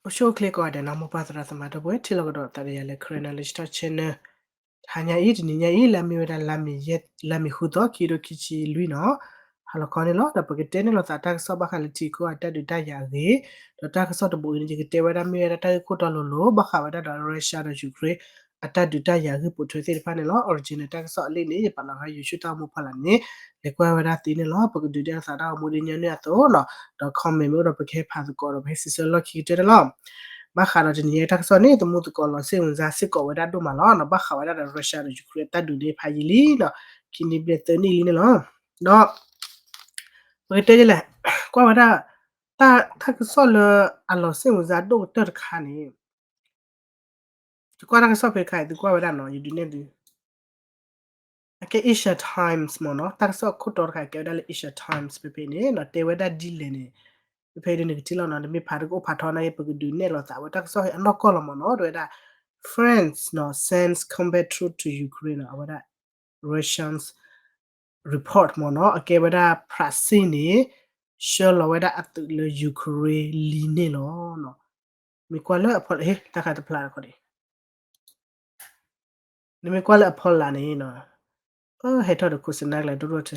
အိၣ်ဆူၣ်အိၣ်ချ့ကိးဂၤဒဲးနီၤ မိၢ်ပၢ်သရၣ်သမါဒီပုၢ်ဝဲၢ် ထံၣ်လိာ်ကဒီးသးဒီးယၤလၢ Karen Knowledge Talk Channel တဟါညါအံၤ တနံၤညါအံၤ လၢအမ့ၢ်ဝဲဒၣ်လါမ့ၤယဲၢ် လါမ့ၤဃုသီ ခံကထိခံဆံလွံၢ်နီၤ, ဟါလီၤခီန့ၣ်လီၤ. ဒီးပကတဲန့ၢ်လိာ်သးတၢ်ကစီၣ်ဘၣ်ဃးလၢထံကီၢ်အတၢ်ဒုးတၢ်ယၤအဂ့ၢ်, ဒီးတၢ်ကစီၣ်တဘိအံၤန့ၣ် ယကတဲဝဲဒၣ်မ့ၢ်ဝဲဒၣ်တၢ်ဂ့ၢ်ခိၣ်တီလိၤလိၤ ဘၣ်ဃးဝဲဒၣ်ဒီး Russia ဒီး Ukraine အတၢ်ဒုးတၢ်ယၤအဂ့ၢ်ပိာ်ထွဲသ့ၣ်တဖၣ်န့ၣ်လီၤ. Original တၢ်ကစီၣ်အလံာ်န့ၣ် ယပာ်လီၤဃာ် YouTube တၢ်အိၣ်မူဖီလာ်န့ၣ် လဲၤကွၢ်ဝဲဒၣ်သ့န့ၣ်လီၤ. ပကဒုးနဲၣ်လိာ်သးတၢ်ဂီၤမူဒ်ညီနုၢ်အသိးနီၤ, ဒီး comment မ့ၢ်အိၣ်ဒီးပကဟဲဖးသကိးဒီး ပဟဲစံးဆၢလီၢ်ခံကတၢၢ်န့ၣ်လီၤ. ဘၣ်ဃးဒီးတနံၤညါတၢ်ကစီၣ်န့ၣ် သမူသကိးလီၤစ့ၣ်ဝင်စါစ့ၢ်ကီးဝဲဒၣ်ဒိၣ်မးလီၤနီၤ, ဘၣ်ဃးဝဲဒၣ်ဒီး Russia ဒီး Ukraine အတၢ်ဒုးန့ၣ်ဖးယံာ်လံနီၤ, ခံနံၣ်ဘျဲၣ်သၢနံၣ်လံန့ၣ်လီၤ. ဒီး ပကတဲဒ်လဲၣ်, ကွၢ်ဝဲဒၣ် တၢ် တၢ်ကစီၣ်လၢအလီၤစ့ၣ်ဝင်စါဒိၣ်ကတၢၢ်တခါန့ၣ် ယကွၢ်တၢ်ကစီၣ်ဖဲတခါအံၤ သုကွၢ်ဝဲဒၣ်နီၤ, ယဒုးနဲၣ်သု အကဲ Asia Times မ့ၢ်နီၤ, တၢ်ကစီၣ်ခိၣ်တီတခါကဲဝဲဒၣ်လၢ Asia Times ဖဲဖဲန့ၣ်နီၤ, တဲဝဲဒၣ်ဒ်လဲၣ်န့ၣ် ဖဲဖဲဒ်နကထံၣ်လီၤနီၤ, နမ့ၢ်ဖးတကအိၣ်ဖးထီန့ၣ် ပကဒုးနဲၣ်လိာ်သးဝဲ တၢ်ကစီၣ်အနီၢ်ကီၢ်လီၤမ့ၢ်နီၤ, တဲဝဲဒၣ် France နီၤ sends combat troop to Ukraine နီၤ, အဝဲဒၣ် Russians report မ့ၢ်နီၤ, အကဲဝဲဒၣ် France န့ၣ် ဆှၢလီၤဝဲဒၣ်အသုးလၢ Ukraine လံန့ၣ်လီၤ. မ့ၢ်ကွၢ်လၢအဖီလာ် ဟ့ တၢ်ခါတဖျါတခီဒံး နမ့ၢ်ကွၢ်လၢအဖီလာ်န့ၣ်နီၤ, ဟဲထီၣ်ဒီးခိၣ်စနါကလဲၤဒိၣ်ဒိၣ်ထဲ,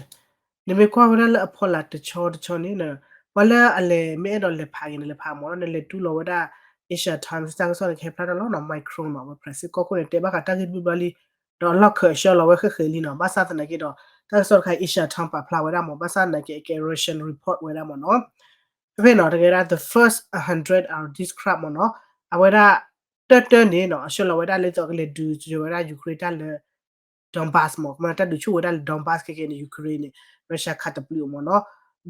နမ့ၢ်ကွၢ်ဝဲဒၣ်လၢအဖီလာ်တဆီတဆီန့ၣ်နီၤ, ပှၤလၢအလဲၤမ့ၢ်အဲၣ်ဒိးလဲၤဖးက့ၤန့ၣ် လဲၤဖးမ့ၢ်နီၤ, နလဲၤတူၢ်လိာ်ဝဲဒၣ် Asia Times တၢ်ကစီၣ်န့ၣ် ကဟဲဖျါထီၣ်လီၤနီၤ, Macron နီၤ, အဝဲ France ကီၢ်ခိၣ်န့ၣ် တဲဘၣ်ဃးတၢ်ဂ့ၢ်တဘျီဘျီလံ, ဒီးအလီၢ်ခံအဆှၢလီၤဝဲဃဲဃဲလံနီၤ, ဘၣ်ဆၣ်သနာ်က့ဒီး တၢ်ကစီၣ်တခါ Asia Times ပာ်ဖျါဝဲဒၣ်မ့ၢ် ဘၣ်ဆၣ်သနာ်က့အကဲ Russian report ဝဲဒၣ်မ့ၢ်နီၤ, ဖဲဖဲနီၤ တကဲဒၣ် the first hundred are described မ့ၢ်နီၤ, အဝဲဒၣ် တၢတၢန့ၣ်နီၤ အဆှၢလီၤဝဲဒၣ်လၢသိးကလဲၤဒုးစၢၤဝဲဒၣ် Ukraine တၢ်လၢ Donbas မ့ၢ် ကမၤတၢ်ဒုးဆူၣ်ဝဲဒၣ်လၢ Donbas ခဲကဲန့ၣ် Ukraine န့ၣ် Russia ခးတပျုာ်အီၤမ့ၢ်နီၤ,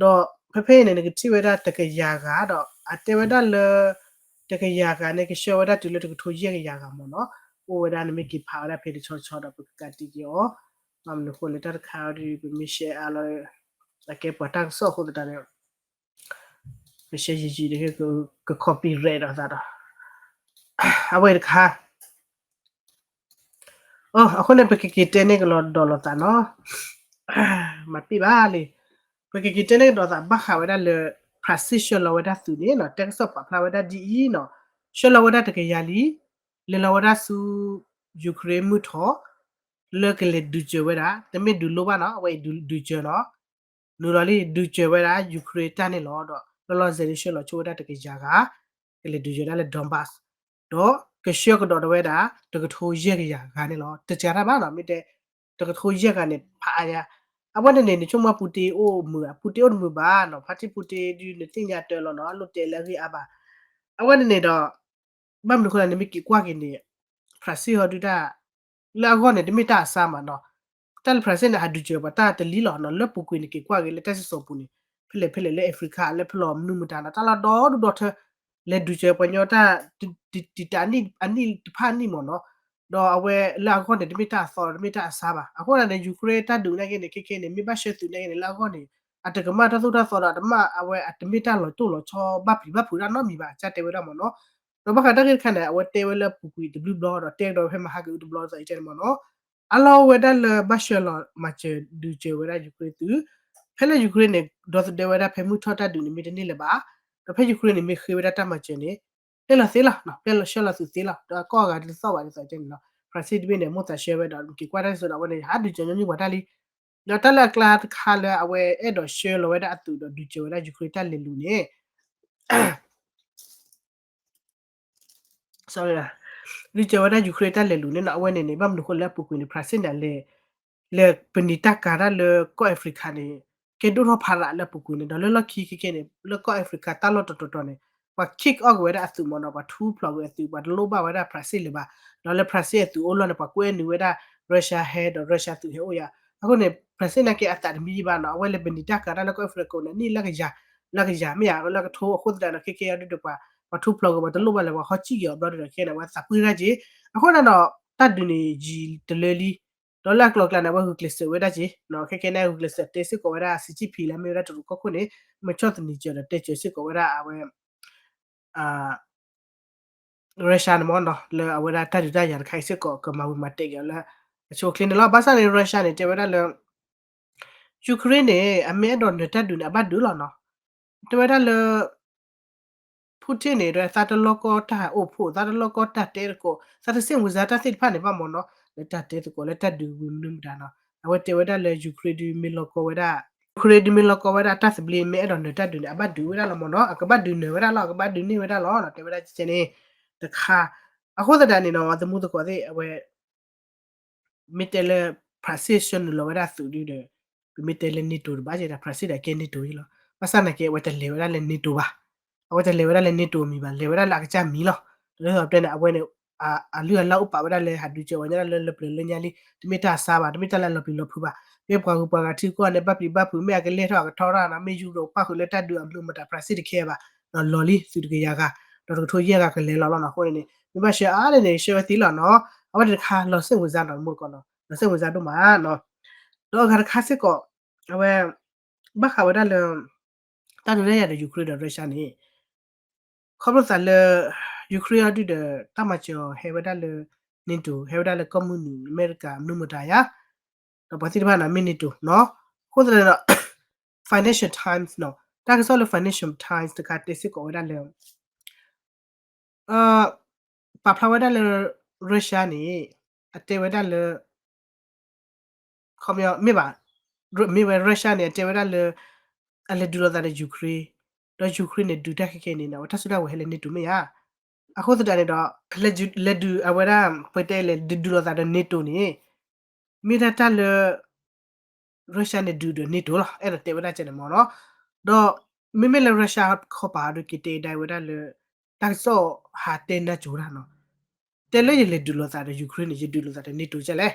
ဒီးဖဲဖဲန့ၣ် နကထံၣ်ဝဲဒၣ်တကယၤဂၤဒီး အတဲဝဲဒၣ်လၢ တကယၤဂၤန့ၣ် ကဆှၢဝဲဒၣ်တုၤလၢတကထိယဲၢ်ကယၤဂၤမ့ၢ်နီၤ, အိၣ်ဝဲဒၣ်နမ့ၢ်က့ၤဖးဝဲဒၣ်ဖဲတဆီဆီဒီး ပကကးတံာ်က့ၤအီၤ, ဘၣ်မနုၤဃိလဲၣ် တၢ်တခါအံၤဒီး ပမ့ၢ် share အါလီၤ အကဲပှၤတၢ်ကစီၣ်အဃိသတးန့ၣ် ပ share ယံာ်ယံာ်ဒီး က copyright ဒီးသးဒီး အဝဲတခါ အဃိန့ၣ် ပကက့ၤတဲန့ၢ်ကဒီးလိာ်သးနီၤ, မၤပ့ၢ်ဘၣ်လံ, ပကက့ၤတဲန့ၢ်ကဒီးသးဘၣ်ဃးဝဲဒၣ်လၢ France ဆှၢလီၤဝဲဒၣ်သုးန့ၣ်နီၤ, တၢ်ကစီၣ်ပာ်ဖျါဝဲဒၣ်ဒ်အံၤနီၤ, ဆှၢလီၤဝဲဒၣ်တကယၤလံ, လဲၤလီၤဝဲဒၣ်ဆူ Ukraine မုၢ်ထီၣ် လၢကလဲၤဒုးစၢၤဝဲဒၣ်, တမ့ၢ်ဒုးလိၣ်ဘၣ်နီၤ, အဝဲအံၤဒုးစၢၤနီၤ, နုာ်လီၤလံ ဒုးစၢၤဝဲဒၣ် Ukraine တၢ်န့ၣ်လီၤ. ဒီးလီၤလီၤဆဲးန့ၣ် ဆှၢလီၤဆိဝဲဒၣ်တကယၤဂၤ ကလဲၤဒုးစၢၤဒၣ်လၢ Donbas, ဒီးကဆှၢကဒီးဝဲဒၣ် တကထိယဲၢ်ကယၤဂၤန့ၣ်လီၤ. တစှၤတၢ်ဘၣ်နီၤ, မ့ၢ်တဲ တကထိယဲၢ်ဂၤန့ၣ် ဖးအါယါ, အဝဲန့ၣ်န့ၣ် နဆိကမိၣ် Putin အိၣ်မုာ်ဧါ, Putin အိၣ်တမုာ်ဘၣ်နီၤ, ဖါတံၢ် Putin ဒုး နသ့ၣ်ညါတၢ်လီၤနီၤ, အလိၣ်တဲလၢအဂ့ၢ်အါဘၣ်. အဝဲန့ၣ်န့ၣ်ဒီး ဘၣ်မနုၤဃိလဲၣ် နမ့ၢ်က့ၤကွၢ်က့ၤန့ၣ် France ဟီဒုတၢ် လၢအဂီၢ်န့ၣ် တမ့ၢ်တၢ်အဆါမးနီၤ, တၢ်လၢ France န့ၣ် ဟးဒုးစၢၤပှၤတၢ်တလံလီၤနီၤ, လၢပူၤကွံာ်န့ၣ် က့ၤကွၢ်က့ၤလၢတၢ်စံၣ်စိၤပူၤန့ၣ် ဖဲလဲၣ်ဖဲလဲၣ်လၢ Africa လၢဖဲလဲၣ်မနုၤမတၤနီၤ, တၢ်လီၢ်ဒီဒူၣ်ဒီထၢ လဲၤဒုးစၢၤပှၤကညီတၢ် တတၢ်အနံၣ်တဖၣ်နံၣ်မးနီၤ, ဒီးအဝဲလၢအဂီၢ်န့ၣ် တမ့ၢ်တၢ်အသီ တမ့ၢ်တၢ်အဆါဘၣ်. အဃိန့ၣ် Ukraine တၢ်ဒုးနာ်က့န့ၣ် ခဲခဲန့ၣ် မ့ၢ်ဘၣ်ဆှၢသုးနာ်က့န့ၣ် လၢအဂီၢ်န့ၣ် အတကမၣ်တၢ်သိၣ်တၢ်သီဒီး အတမၣ်အဝဲအတမ့ၢ်တၢ်လီၤတိၢ်လီၤဆီဘၣ်ပျံၤဘၣ်ဖုးတၢ်နီတမံၤဘၣ် ကၢ်တဲဝဲဒၣ်မးနီၤ. ဒီးဘၣ်ဃးတၢ်ဂ့ၢ်တခါန့ၣ် အဝဲတဲဝဲလၢပူၤကွံာ်တဘျုးဘျီဒီး တဲကဒီးဖဲမဟါကအုတဘျီသီအံၤတဲန့ၣ်မးနီၤ, အလီၢ်ဝဲဒၣ်လၢဘၣ်ဆှၢလီၤမၤစၢၤဒုးစၢၤဝဲဒၣ် Ukraine သုး, ဖဲလၢ Ukraine န့ၣ် ဒီသဒၢဝဲဒၣ်ဖဲမုၢ်ထီၣ်တၢ်ဒုးန့ၣ် မ့ၢ်တန့ၢ်လၢၤဘၣ်, ဒီးဖဲ Ukraine န့ၣ် မ့ၢ်ဃ့ဝဲဒၣ်တၢ်မၤစၢၤန့ၣ် ပျဲလီၤသ့လီၤ, ပျဲလီၤဆှၢလီၤသုးသ့လီၤ, ဒီးကီၢ်အဂၤဒ်သိးဘၣ်ဒ်သိးတဲန့ၣ်လီၤ. France တဘ့ၣ်န့ၣ် မိၢ်သးဆှၢဝဲဒီး က့ၤကွၢ်တၢ်စံၣ်စိၤဒီး အဝဲန့ၣ် ဟးဒုးစၢၤညီနုၢ်ပှၤတၢ်လံ. ဒီးတၢ်လၢအကျါတခါလၢအဝဲအဲၣ်ဒိးဆှၢလီၤဝဲဒၣ်အသုးဒီးဒုးစၢၤဝဲဒၣ် Ukraine တၢ်လဲၤလူၤန့ၣ် ဒုးစၢၤဝဲဒၣ် Ukraine တၢ်လဲၤလူၤန့ၣ်နီၤ, အဝဲန့ၣ်န့ၣ် ဘၣ်မနုၤဃိလၢအပူၤကွံာ်န့ၣ် France န့ၣ် လဲၤပနံာ်တၢ်ကၤတၢ်လၢကီၢ် Africa န့ၣ် ကဲဒိၣ်ထီၣ်ဖးဒိၣ်လၢအပူၤကွံာ်န့ၣ်, ဒီးလၢလီၢ်ခံခဲကဲန့ၣ် လၢကီၢ် Africa တၢ်လီၢ်တတီၤတီၤန့ၣ် ပှၤ kick off က့ၤဝဲဒၣ်အသုးမးနီၤ, ပှၤထူဖျိးကွံာ်အသုး, ပှၤတလိၣ်ဘၣ်ဝဲဒၣ် France လၢၤဘၣ်. ဒီးလၢ France အသုးအိၣ်လီၢ်န့ၣ် ပှၤကွဲနုာ်ဝဲဒၣ် Russia ဟဲဒီး Russia သုးဟဲအိၣ်ယၤ. အဃိန့ၣ် France နာ်က့အသးတမံဘၣ်နီၤ, အဝဲလဲၤပနံာ်တၢ်ကၤတၢ်လၢကီၢ် Africa န့ၣ် နံၣ်လၢကယၤ လၢကယၤမ့ၢ်ဧါ, လၢကထိအဃိသတးဒီး ခဲကဲအံၤဒုးဒီးပှၤ ပှၤထူဖျိးကွံာ် ပှၤတလိၣ်ဘၣ်လၢၤ ပှၤဟီကံၣ်က့ၤအီၤဘျီဒီး ခဲန့ၣ် အဝဲသးပှၢ်တၢ်က့ၤ. အဃိန့ၣ်ဒီး တၢ်ဒုးန့ၣ်ယံာ်တလၢလံ, ဒီးလၢအကျိၤအကျဲန့ၣ် အဝဲဂုာ်ကျဲးစၢးဝဲဒၣ်က့ၤ, ခဲကဲန့ၣ် ဂုာ်ကျဲးစၢးတဲစ့ၢ်ကီးဝဲဒၣ် Xi Jinping လၢအမ့ၢ်ဝဲဒၣ်တရူးကီၢ်ခိၣ်န့ၣ် မုၢ်ဆီၣ်သနံးစၢၤဒီးတဲစၢၤစ့ၢ်ကီးဝဲဒၣ်အဝဲ Russia န့ၣ်မးနီၤ, လၢအဝဲဒၣ်တၢ်ဒုးတၢ်ယၤတခါအံၤစ့ၢ်ကီး ကမၤဝံၤမၤတဲာ်က့ၤအီၤလၢ အဆိအချ့န့ၣ်လီၤ. ဘၣ်ဆၣ်န့ၣ် Russia န့ၣ် တဲဝဲဒၣ်လၢ Ukraine န့ၣ် အမ့ၢ်အဲၣ်ဒိးနၢၤတၢ်ဒုးန့ၣ် အဘၣ်ဒုးလီၤနီၤ, တဲဝဲဒၣ်လၢ Putin န့ၣ် သးတလီၤကီတၢ်အိၣ်ဖှိၣ် သးတလီၤကီတၢ်တဲသကိး သးတသ့ၣ်ညါတၢ်သ့ၣ်တဖၣ်န့ၣ်ဘၣ်မ့ၢ်နီၤ လၢတၢ်တဲသကိးလၢတၢ်ဒုးဝံၤမနုၤမတၤနီၤ အဝဲတဲဝဲဒၣ်လၢ Ukraine ဒုးမ့ၢ်လီၤကီဝဲဒၣ် Ukraine ဒုးမ့ၢ်လီၤကီဝဲဒၣ်တၢ်သဘျ့ မ့ၢ်အဲၣ်ဒိးနၢၤတၢ်ဒုးန့ၣ် အဘၣ်ဒုးဝဲဒၣ်လီၤမ့ၢ်နီၤ အကဘၣ်ဒုးနၢၤဝဲဒၣ်လီၤ အကဘၣ်ဒုးန့ၢ်ဝဲဒၣ်လီၤနီၤ တဲဝဲဒၣ်ကဲန့ၣ် တခါ အဃိသတးန့ၣ်နီၤ သမူသကိးသ့ၣ် အဝဲ မ့ၢ်တဲလၢ France ဆှၢနုာ်လီၤဝဲဒၣ်သုးဒုဒီး ပမ့ၢ်တဲလၢ NATO တဘၣ်ကဲဒၣ် France ဒီးကဲ NATO ယလီၤ ဘၣ်ဆၣ်သနာ်က့ အဝဲတလဲၤဝဲဒၣ်လၢ NATO ဘၣ် အဝဲတလဲၤဝဲဒၣ်လၢ NATO အမံၤဘၣ် လဲၤဝဲဒၣ်လၢအကစၢ်မံၤလီၤ လၢအပတဲန့ၣ် အဝဲန့ၣ် အလုၢ်အလၢ်အိၣ်ပာ်ဝဲဒၣ်လၢဟးဒုးကဲဝဲညါလၢလၢပျၢၤလၢညါလံ တမ့ၢ်တၢ်အဆါဘၣ် တမ့ၢ်တၢ်လၢအလီၤပျံၤလီၤဖုးဘၣ် မ့ၢ်ပှၤဂုၤပှၤဂၤထံကီၢ်န့ၣ် ဘၣ်ပျံၤဘၣ်ဖုး မ့ၢ်အကလဲၤထီၣ်အကထီထီၣ်နီၤ မ့ၢ်ယူရိၤပၣ်ဃုာ်လၢတၢ်ဒုးအမုာ်မတၤ France တခဲဘၣ် လီၤလံ သုးတကယၤဂၤ ဒီးတကထိယဲၢ်ဂၤကလဲၤလီၤလီၤနီၤ အဃိန့ၣ်န့ၣ် မ့ၢ်ဘၣ်ဆှၢအါန့ၣ်န့ၣ် ဆှၢဝဲသ့လီၤနီၤ အဝဲန့ၣ်တခါ လီၤစ့ၣ်ဝံၤစါနီၤ မူတကိးနီၤ လီၤစ့ၣ်ဝံၤစါဒိၣ်မးနီၤ ဒီးအဂၤတခါစ့ၢ်ကီး အဝဲ ဘၣ်ဃးဝဲဒၣ်လၢ တၢ်ဒုးတၢ်ယၤဒီး Ukraine ဒီး Russia န့ၣ် ခီဖျိသးလၢ Ukraine အီၤဒုဒီး တၢ်မၤစၢၤအီၤဟဲဝဲဒၣ်လၢ NATO ဟဲဝဲဒၣ်လၢကီၢ်မုၢ်နုာ် အမဲရကၤ မနုၤမတၤယါ ဒီးပှၤသ့ၣ်တဖၣ်န့ၣ် မ့ၢ် NATO နီၤ အဃိသတးန့ၣ်ဒီး Financial Times နီၤ တၢ်ကစီၣ်လၢ Financial Times တခါတဲစ့ၢ်ကီးဝဲဒၣ်လၢ ပာ်ဖျါဝဲဒၣ်လၢ Russia န့ၣ် အတဲဝဲဒၣ်လၢ ခီပညီ မ့ၢ်ဘၣ် မ့ၢ်ဝဲ Russia န့ၣ် အတဲဝဲဒၣ်လၢ အလဲၤဒုးလိာ်သးဒီး Ukraine ဒီး Ukraine န့ၣ် ဒုးတၢ်ခဲခဲအံၤန့ၣ် အဝဲတၢ်စုတၢ်ဝဲၤဟဲလၢ NATO မ့ၢ်ဧါ. အဃိသတးန့ၣ်ဒီး လဲၤဒုး လဲၤဒုးအဝဲဒၣ် ပတဲလဲၤဒုးလိာ်သးဒီး NATO န့ၣ် မ့ၢ်ဒၣ်တၢ်လၢ Russia န့ၣ် ဒုးဒီး NATO လီၤ အဲၣ်ဒိးတဲဝဲဒၣ်ကဲန့ၣ်မ့ၢ်နီၤ. ဒီးမ့မ့ၢ်လၢ Russia ခီပၤဒီး က့ၤတဲဒၣ်ဝဲဒၣ်လၢ တၢ်ကစီၣ်ဟးတဲနါစိၤတၢ်နီၤ တဲလၢယလဲၤဒုးလိာ်သးဒီး Ukraine န့ၣ် ယဒုးလိာ်သးဒီး NATO ကဲလဲၣ်.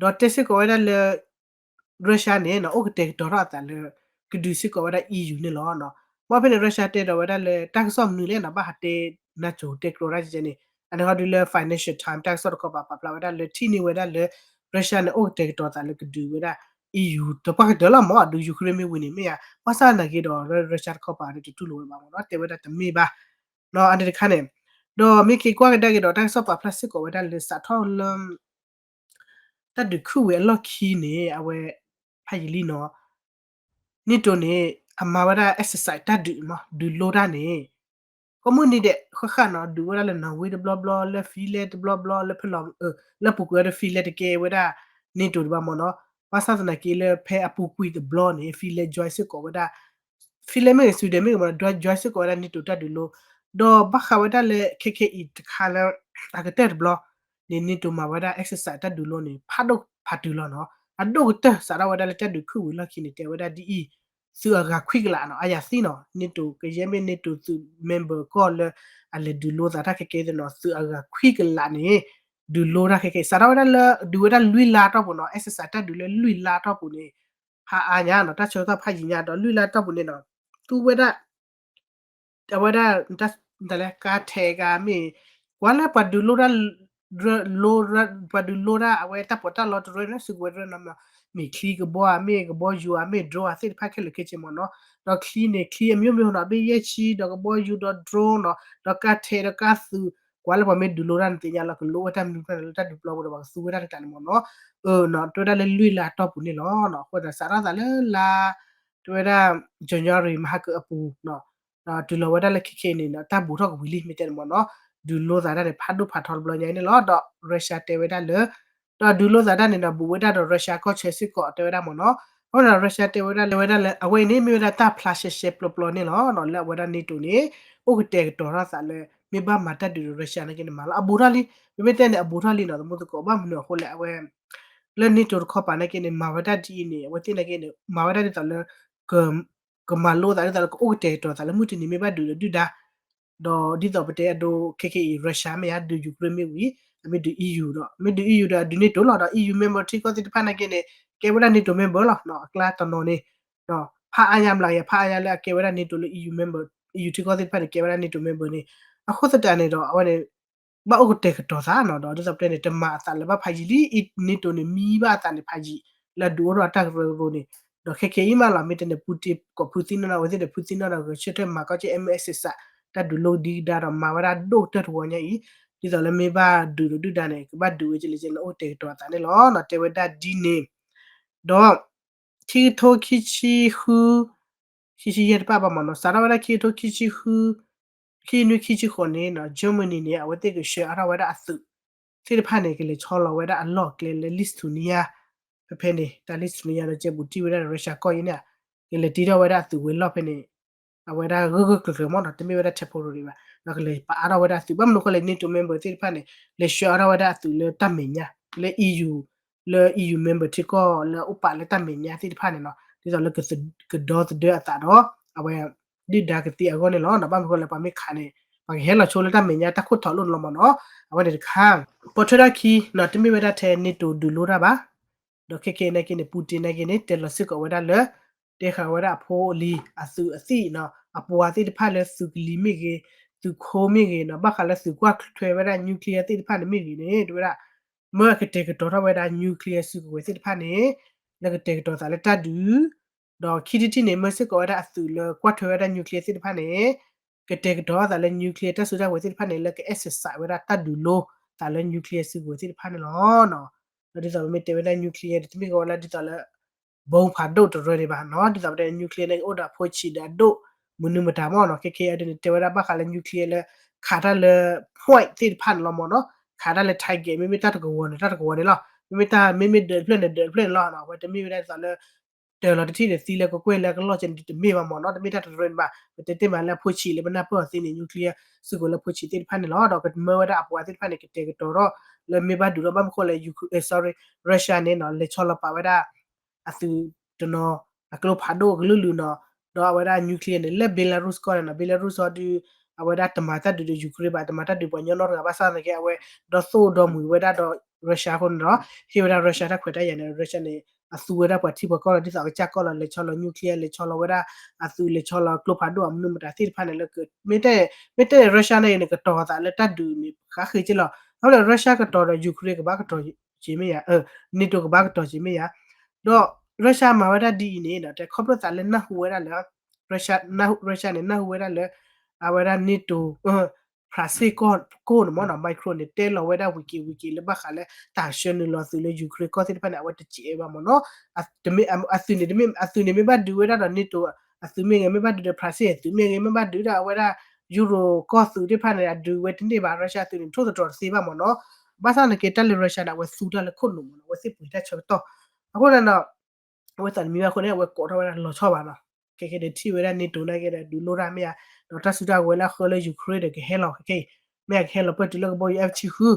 ဒီးတဲစ့ၢ်ကီးဝဲဒၣ်လၢ Russia န့ၣ်နီၤ အိၣ်ကတဲာ်ကတီၤထီၣ်အသးလၢ ကဒုးစ့ၢ်ကီးဝဲဒၣ် EU န့ၣ်လီၤ. ဘၣ်ဖဲန့ၣ် Russia တဲဒီးဝဲဒၣ်လၢ တၢ်ကစီၣ်မနုၤလဲၣ်နီၤ ဘၣ်ဟးတဲနါစိၤတဲကျိၤတၢ်ကဲန့ၣ် အန့ၣ်ဟီဒုလၢ Financial Times တၢ်ကစီၣ်တခီပၤ ပာ်ဖျါဝဲဒၣ်လၢ ထံၣ်န့ၢ်ဝဲဒၣ်လၢ Russia န့ၣ် အိၣ်ကတဲာ်ကတီၤသးလၢကဒုးဝဲဒၣ် EU တပှၢ်ကတၢၢ်လီၤမ့ၢ် ဒုး Ukraine မ့ၢ်ဝံၤန့ၣ်မ့ၢ်ဧါ. ဘၣ်ဆၣ်သနာ်က့ဒီး Russia တခီပၤဒီး တတူၢ်လိာ်ဝဲဘၣ်မ့ၢ်နီၤ တဲဝဲဒၣ်တမ့ၢ်ဘၣ် အန့ၣ်တခါန့ၣ် ဒီးမ့ၢ်က့ၤကွၢ်ကဒါက့ၤဒီး တၢ်ကစီၣ်ပာ်ဖျါစ့ၢ်ကီးဝဲဒၣ်လၢ စးထီၣ်လၢ တၢ်ဒုးခုၣ်ဝံၤအလီၢ်ခံန့ၣ် အဝဲ ဖးယံာ်လံနီၤ NATO န့ၣ် အမၤဝဲဒၣ် exercise တၢ်ဒုးမး ဒုးလိတၢ်န့ၣ် ကိးမုၢ်နံၤဒဲး ဃၣ်ဃၣ်နီၤ ဒုးဝဲဒၣ်လၢ Norway တဘျီဘျီ လၢ Finland တဘျီဘျီ လၢဖဲလီၤ လၢအပူၤကွံာ်ဝဲဒီး Finland တကဲဝဲဒၣ် NATO တဘၣ်မ့ၢ်နီၤ. ဘၣ်ဆၣ်သနာ်က့လၢ ဖဲအပူၤကွံာ်တဘျီန့ၣ် Finland join စ့ၢ်ကီးဝဲဒၣ် Finland မ့ၢ်ဂ့ၤ Sweden မ့ၢ်ဂ့ၤမ့ၢ်နီၤ join စ့ၢ်ကီးဝဲဒၣ် NATO တၢ်ဒုးလိ ဒီးဘၣ်ဃးဝဲဒၣ်လၢ ခဲခဲအံၤတခါလၢ အကတၢၢ်တဘျီန့ၣ် NATO မၤဝဲဒၣ် exercise တၢ်ဒုးလိန့ၣ် ဖးဒိၣ်ဖးတုၤလီၤနီၤ. အဒိၣ်ကတၢၢ်စးထီၣ်ဝဲဒၣ်လၢတၢ်ဒုးခုၣ်ဝံၤလီၢ်ခံန့ၣ် တဲဝဲဒၣ်ဒ်အံၤ သုးအဂၤခွံကလးနီၤ အယၤသံနီၤ NATO ကယဲၢ်မ့ၢ် NATO သုး member ကီၢ်လၢ အလဲၤဒုးလိသးတၢ်ခဲကဲသ့ၣ်နီၤ သုးအဂၤခွံကလးန့ၣ် ဒုးလိတၢ်ခဲကဲ စးထီၣ်ဝဲဒၣ်လၢ ဒုးဝဲဒၣ်လွံၢ်လါတီၢ်ပူၤနီၤ exercise တၢ်ဒုးလၢလွံၢ်လါတီၢ်ပူၤန့ၣ် ဖးအါညါနီၤ တၢ်ဆၢကတီၢ်ဖးယံာ်ညါဒီးလွံၢ်လါတီၢ်ပူၤန့ၣ်နီၤ သူဝဲဒၣ် အဝဲဒၣ် တၢ်လဲၤကါထဲးကါမ့ၢ် ကွၢ်လၢပှၤဒုးလိတၢ် ပှၤဒုးလိတၢ်အဝဲတၢ်ပီးတၢ်လီတရၢန့ၣ် စုကဝဲၤတရၢနီၤ မ့ၢ်ချံကဘီဧါ မ့ၢ်ကဘီယူၤဧါ မ့ၢ် drone ဧါ သ့ၣ်တဖၣ်ခဲလၢာ်ခဲဆ့မ့ၢ်နီၤ ဒီးချံန့ၣ် ချံအမျိုးမျိုးနီၤ ဘ့ၣ်ယဲၢ်ဆံ ဒီးကဘီယူၤ ဒီး drone နီၤ ဒီးကါထဲး ဒီးကါသုး ကွၢ်လၢပှၤမ့ၢ်ဒုးလိတၢ်န့ၣ်သ့ၣ်ညါလီၤ ကလိဝဲတၢ်မနုၤတဖၣ်န့ၣ် လၢတၢ်ဒုးပျီပူၤဒီး ပှၤကသူဝဲဒၣ်တကးန့ၣ်မ့ၢ်နီၤ အၢ နီၤ တဲဝဲဒၣ်လၢလွံၢ်လါတီၢ်ပူၤန့ၣ်လီၤနီၤ အဃိသတးစးထီၣ်သးလၢလါ တဲဝဲဒၣ် January မဟါကအပူၤနီၤ ဒီးတုၤလီၤဝဲဒၣ်လၢခဲခဲအံၤန့ၣ်နီၤ တၢ်ဘူးထီၣ်ကဝံၤလံ မ့ၢ်တဲန့ၣ်မ့ၢ်နီၤ ဒုးလိသးတၢ်န့ၣ် ဖးဒိၣ်ဖးထီတဘျီညါအံၤန့ၣ်လီၤ ဒီး Russia တဲဝဲဒၣ်လၢ ဒီးဒုးလိသးတၢ်န့ၣ်ဒီး ဘူးဝဲဒၣ်ဒီး Russia ကီၢ်ဆၢစ့ၢ်ကီး တဲဝဲဒၣ်မ့ၢ်နီၤ အဃိန့ၣ်ဒီး Russia တဲဝဲဒၣ်လၢဝဲဒၣ်လၢ အဝဲအံၤန့ၣ် မ့ၢ်ဝဲဒၣ်တၢ်ဖျါရှဲရှဲပျီပျီန့ၣ်လီၤ လၢအဝဲဒၣ် NATO န့ၣ် အိၣ်ကတဲာ်ကတီၤထီၣ်သးလၢ မ့ၢ်ဘၣ်မၤတၢ်ဒုးဒီး Russia နာ်က့န့ၣ် မၤလီၤ အဘူးထီၣ်လံ မ့မ့ၢ်တဲန့ၣ် အဘူးထီၣ်လံနီၤ သမူသကိး ဘၣ်မနုၤအဃိလဲၣ် အဝဲ လၢ NATO တခီပၤနာ်က့န့ၣ် မၤဝဲဒၣ်ဒ်အံၤန့ၣ် အဝဲသ့ၣ်နာ်က့န့ၣ် မၤဝဲဒၣ်ဒ်သိးလၢ ကမၤလိသးဒ်သိးလၢကအိၣ်ကတဲာ်ကတီၤသးလၢမုၢ်တနံၤမ့ၢ်ဘၣ်ဒုးဒီးဒုၣ်ဒါ ဒီးဒ်သိးပတဲအဒိခဲခဲအံၤ Russia မ့ၢ်ဧါ ဒုး Ukraine မ့ၢ်ဝံၤ အမ့ၢ်ဒုး EU ဒီးအဒုး NATO လီၤ ဒီး EU member ထံကီၢ်သ့ၣ်တဖၣ်နာ်က့န့ၣ် ကဲဝဲဒၣ် NATO member လီၤ အကျါတနီၤန့ၣ် ဒီးဖးအါညါမျးကယၤ ဖးအါညါလၢအကဲဝဲဒၣ် NATO လၢ EU member EU ထံကီၢ်သ့ၣ်တဖၣ်န့ၣ် ကဲဝဲဒၣ် NATO member န့ၣ် အဃိသတးန့ၣ်ဒီး အဝဲန့ၣ် ဘၣ်အိၣ်ကတဲာ်ကတီၤသးနီၤ ဒီးဒ်သိးပတဲန့ၣ် တမၤအသးလၢဘၣ်ဖးယံာ်လံ NATO န့ၣ် မံဘၣ်အသးန့ၣ်ဖးယံာ် လၢအဒုးအိၣ်ထီၣ်အတၢ်ကရၢကရိန့ၣ် ဒီးခဲခဲအံၤမးလီၤ မ့ၢ်တဲန့ၣ် Putin ကိးဖုသံနီၢ်နီၢ် အဝဲသ့ၣ်န့ၣ် ဖုသံနီၢ်နီၢ် ဂဲၤဆၢထၢၣ်မၤကီၢ်က့ MSS တၢ်ဒုးလိဒံကဒါဒီးမၤဝဲဒၣ်ဒိၣ်ကတၢၢ်တဝီညါအံၤ ဒ်သိးလၢမ့ၢ်ဘၣ်ဒုးဒီးဒုၣ်ဒါန့ၣ် ကဘၣ်ဒုးဝဲကလဲၤကလဲၤလၢအိၣ်ကတဲာ်ကတီၤအသးန့ၣ်လီၤနီၤ တဲဝဲဒၣ်ဒ်န့ၣ် ဒီး ခံကထိခံဆံဃု ခံဆံယဲၢ်တဖၣ်ဘၣ်မ့ၢ်နီၤ စးထီၣ်ဝဲဒၣ်ခံကထိခံဆံဃု ခံနွံခံဆံဃိးန့ၣ်နီၤ Germany န့ၣ် အဝဲသ့ၣ်ကဆှၢအါထီၣ်ဝဲဒၣ်အသုးသ့ၣ်တဖၣ်န့ၣ် ကလဲၤဆီလီၤဝဲဒၣ်အလီၢ်အကျဲလၢ Lithuania ဖဲဖဲန့ၣ် တၢ် Lithuania ဒီးကဲဘူးတံၢ်ဝဲဒၣ် Russia ကီၢ်အံၤန့ၣ် ကလဲၤတ့ထီၣ်ဝဲဒၣ်အသုးဝဲၤလီၢ်ဖဲန့ၣ် အဝဲဒၣ်ဂၢၢ်ဂၢၢ်ကျၢၤကျၢၤမ့ၢ်နီၤ တမ့ၢ်ဝဲဒၣ် temporary ဘၣ် ဒီးကလဲၤပာ်အါထီၣ်ဝဲဒၣ်အသုး ဘၣ်မနုၤဃိလဲၣ် NATO member သ့ၣ်တဖၣ်န့ၣ် လဲၤဆှၢအါထီၣ်ဝဲဒၣ်အသုးလၢတၢ်မဲာ်ညါ လၢ EU လၢ EU member ထံကီၢ်လၢအအိၣ်ပာ်လၢတၢ်မဲာ်ညါသ့ၣ်တဖၣ်န့ၣ်နီၤ ဒ်သိးလၢ ကဒီသဒၢအသးဒီး အဝဲ ဒုၣ်ဒါကသ့အဂီၢ်န့ၣ်လီၤ. ဘၣ်မနုၤဃိလဲၣ် ပှၤမ့ၢ်ခးန့ၣ် ပှၤကဟဲလီၤဆိလၢတၢ်မဲာ်ညါတၢ်ခိၣ်ထီၣ်လိၣ်န့ၣ်လီၤမ့ၢ်နီၤ အဝဲန့ၣ်တခါ ပိာ်ထွဲထီၣ်ခံနီၤ တမ့ၢ်ဝဲဒၣ်ထဲ NATO ဒုးလိတၢ်ဘၣ် ဒီးခဲကနံၣ်အံၤန့ၣ် Putin နာ်က့န့ၣ် တဲလီၤစ့ၢ်ကီးဝဲဒၣ်လၢ တဲဃာ်ဝဲဒၣ်အဖိအလံၤ အသုးအသံၣ်နီၤ အပှၤသ့ၣ်တဖၣ်လၢသုးကလံၤမ့ၢ်ဂ့ၤ သုးခိမ့ၢ်ဂ့ၤနီၤ ဘၣ်ဃးလၢသုးကွၢ်ထွဲဝဲဒၣ် nuclear သ့ၣ်တဖၣ်န့ၣ်မ့ၢ်ဂ့ၤန့ၣ် တဲဝဲဒၣ် မၢအကတဲာ်ကတီၤထီၣ်ဝဲဒၣ် nuclear စုကဝဲၤသ့ၣ်တဖၣ်န့ၣ် လၢကတဲာ်ကတီၤသးလၢတၢ်ဒုး ဒီးခံထံၣ်တထံၣ်န့ၣ် မၢစ့ၢ်ကီးဝဲဒၣ်အသုးလၢကွၢ်ထွဲဝဲဒၣ် nuclear သ့ၣ်တဖၣ်န့ၣ် ကတဲာ်ကတီၤသးလၢ nuclear တၢ်စုတၢ်ကဝဲၤသ့ၣ်တဖၣ်န့ၣ် လၢက exercise ဝဲဒၣ်တၢ်ဒုးလိသးလၢ nuclear စုကဝဲၤသ့ၣ်တဖၣ်န့ၣ်လီၤ. ဒီးဒ်သိးပမ့ၢ်တဲဝဲဒၣ် nuclear တမ့ၢ်ကီးဝဲလၢဒ်သိးလၢ bomb ဖးဒိၣ်တရၢန့ၣ်ဘၣ်နီၤ ဒ်သိးပတဲ nuclear န့ၣ် အိၣ်ဒီးအဖိဆံးဒီးအဒိၣ် မနုၤမတၤမ့ၢ်နီၤ ခဲကနံၣ်အံၤဒ်န့ၣ် တဲဝဲဒၣ်ဘၣ်ဃးလၢ nuclear လၢ ခးတၢ်လၢ point သ့ၣ်တဖၣ်န့ၣ်လီၤမ့ၢ်နီၤ ခးတၢ်လၢ target မ့မ့ၢ်တၢ်တကဝီၤန့ၣ် တၢ်တကဝီၤန့ၣ်လီၤ မ့မ့ၢ်တၢ် မ့မ့ၢ်ဒၢးတဖျၢၣ်န့ၣ် ဒၢးတဖျၢၣ်န့ၣ်လီၤ အဝဲတမ့ၢ်ဝဲဒၣ်ဒ်သိးလၢ တၢၤလီၤတထံၣ်န့ၣ် သံလၢကကွဲၢ်လၢကလီၢ်ကဲန့ၣ် တမ့ၢ်ဘၣ်မ့ၢ်နီၤ တမ့ၢ်တၢ်တရၢန့ၣ်ဘၣ် ပတဲတ့ၢ်မးလၢအဖိဆံးလၢပနၢ်ပၢၢ်အီၤသ့န့ၣ် nuclear စုကဝဲၤလၢအဖိဆံးသ့ၣ်တဖၣ်န့ၣ်လီၤ ဒီးကမၢဝဲဒၣ်အပှၤသ့ၣ်တဖၣ်န့ၣ် ကတဲာ်ကတီၤထီၣ်လၢမ့ၢ်ဘၣ်ဒုးဒီး ဘၣ်မနုၤဃိလဲၣ် Ukraine sorry Russia န့ၣ်နီၤ လဲၤဆီလီၤပာ်ဝဲဒၣ် အသုးတနီၤ အကျိဖးဒိၣ်အကလုာ်လုာ်နီၤ ဒီးအဝဲဒၣ် nuclear န့ၣ် လၢ Belarus ကီၢ်န့ၣ်နီၤ Belarus ဟီဒုး အဝဲဒၣ်တမၤတၢ်ဒုးဒီး Ukraine ဘၣ် တမၤတၢ်ဒုးပှၤကညီနီတဂၤ ဘၣ်ဆၣ်သနာ်က့ အဝဲဒီသိၣ်ဒီမှံၤဝဲဒၣ်ဒီး Russia အဃိန့ၣ်ဒီး ဟ့ၣ်ဝဲဒၣ် Russia တၢ်ခွဲးတၢ်ယာ်န့ၣ် Russia န့ၣ် အသူဝဲဒၣ်ပှၤထံပှၤကီၢ်လီၤ ဒ်သိးအကစၢ်ကီၢ်လီၤ လဲၤဆီလီၤ nuclear လဲၤဆီလီၤဝဲဒၣ် အသုးလဲၤဆီလီၤကျိဖးဒိၣ်အမနုၤမတၤသ့ၣ်တဖၣ်န့ၣ်လၢ မ့ၢ်တဲ မ့ၢ်တဲ Russia န့ၣ်န့ၣ် ကတီၤသးလၢတၢ်ဒုးန့ၣ် ဃါဃ့က့လီၤ အဃိန့ၣ် Russia ကတီၤဒီး Ukraine ကဘၣ်ကတီၤက့ၤမ့ၢ်ယါ NATO ကဘၣ်ကတီၤက့ၤမ့ၢ်ယါ ဒီး Russia မၤဝဲဒၣ်ဒ်အံၤန့ၣ် တဲခီဖျိသးလၢနၢ်ဟူဝဲဒၣ်လၢ Russia န့ၣ် နၢ်ဟူဝဲဒၣ်လၢ အဝဲဒၣ် NATO ဖရၣ်စ့ၢ်ကီၢ်ကိၢ်န့ၣ်မ့ၢ်နီၤ Macron န့ၣ် တဲလီၤဝဲဒၣ်ဝံၤက့ၤဝံၤက့ၤလၢဘၣ်ဃးလၢ တၢ်ဆှၢနုာ်လီၤသုးလၢ Ukraine ကီၢ်သ့ၣ်တဖၣ်န့ၣ် အဝဲတစဲးဘၣ်မ့ၢ်နီၤ အသုးန့ၣ်တမ့ၢ် အသုးန့ၣ်မ့ၢ်ဘၣ်ဒုးဝဲဒၣ်ဒီး NATO အသုးမ့ၢ်ဂ့ၤ မ့ၢ်ဘၣ်ဒုးဒီး ဖရၣ်စ့ၢ်အသုးမ့ၢ်ဂ့ၤ မ့ၢ်ဘၣ်ဒုးဒီးအဝဲဒၣ် Euro ကီၢ်သုးသ့ၣ်တဖၣ်န့ၣ် အဒုးဝဲတန့ၢ်ဘၣ် Russia အသုးန့ၣ် ထိၣ်သတြီၤတသ့ဘၣ်မ့ၢ်နီၤ ဘၣ်ဆၣ်သနာ်က့ တၢ်လၢ Russia န့ၣ် အဝဲသူတၢ်လၢခိၣ်နူာ်မ့ၢ်နီၤ အဝဲသ့ၣ်ပှ့ၤတၢ်ဆၢကတီၢ် အဃိန့ၣ်ဒီး အဝဲသးတမံၤဘၣ်အဃိန့ၣ် အဝဲကိးထီၣ်ဝဲဒၣ်လီၤဆီဘၣ်နီၤ ခဲကနံၣ်အံၤဒီးထံၣ်ဝဲဒၣ် NATO နာ်က့ဒီး ဒုးလိတၢ်မ့ၢ်ဧါ ဒီးတၢ်စုတၢ်ကဝဲၤလၢအဃၢလၢ Ukraine ဒီးကဟဲလီၤခဲကနံၣ်အံၤ မ့ၢ်ဧါ ကဟဲလီၤပၢၢ်တုၤလၢကဘီယူၤ F ဆံဃု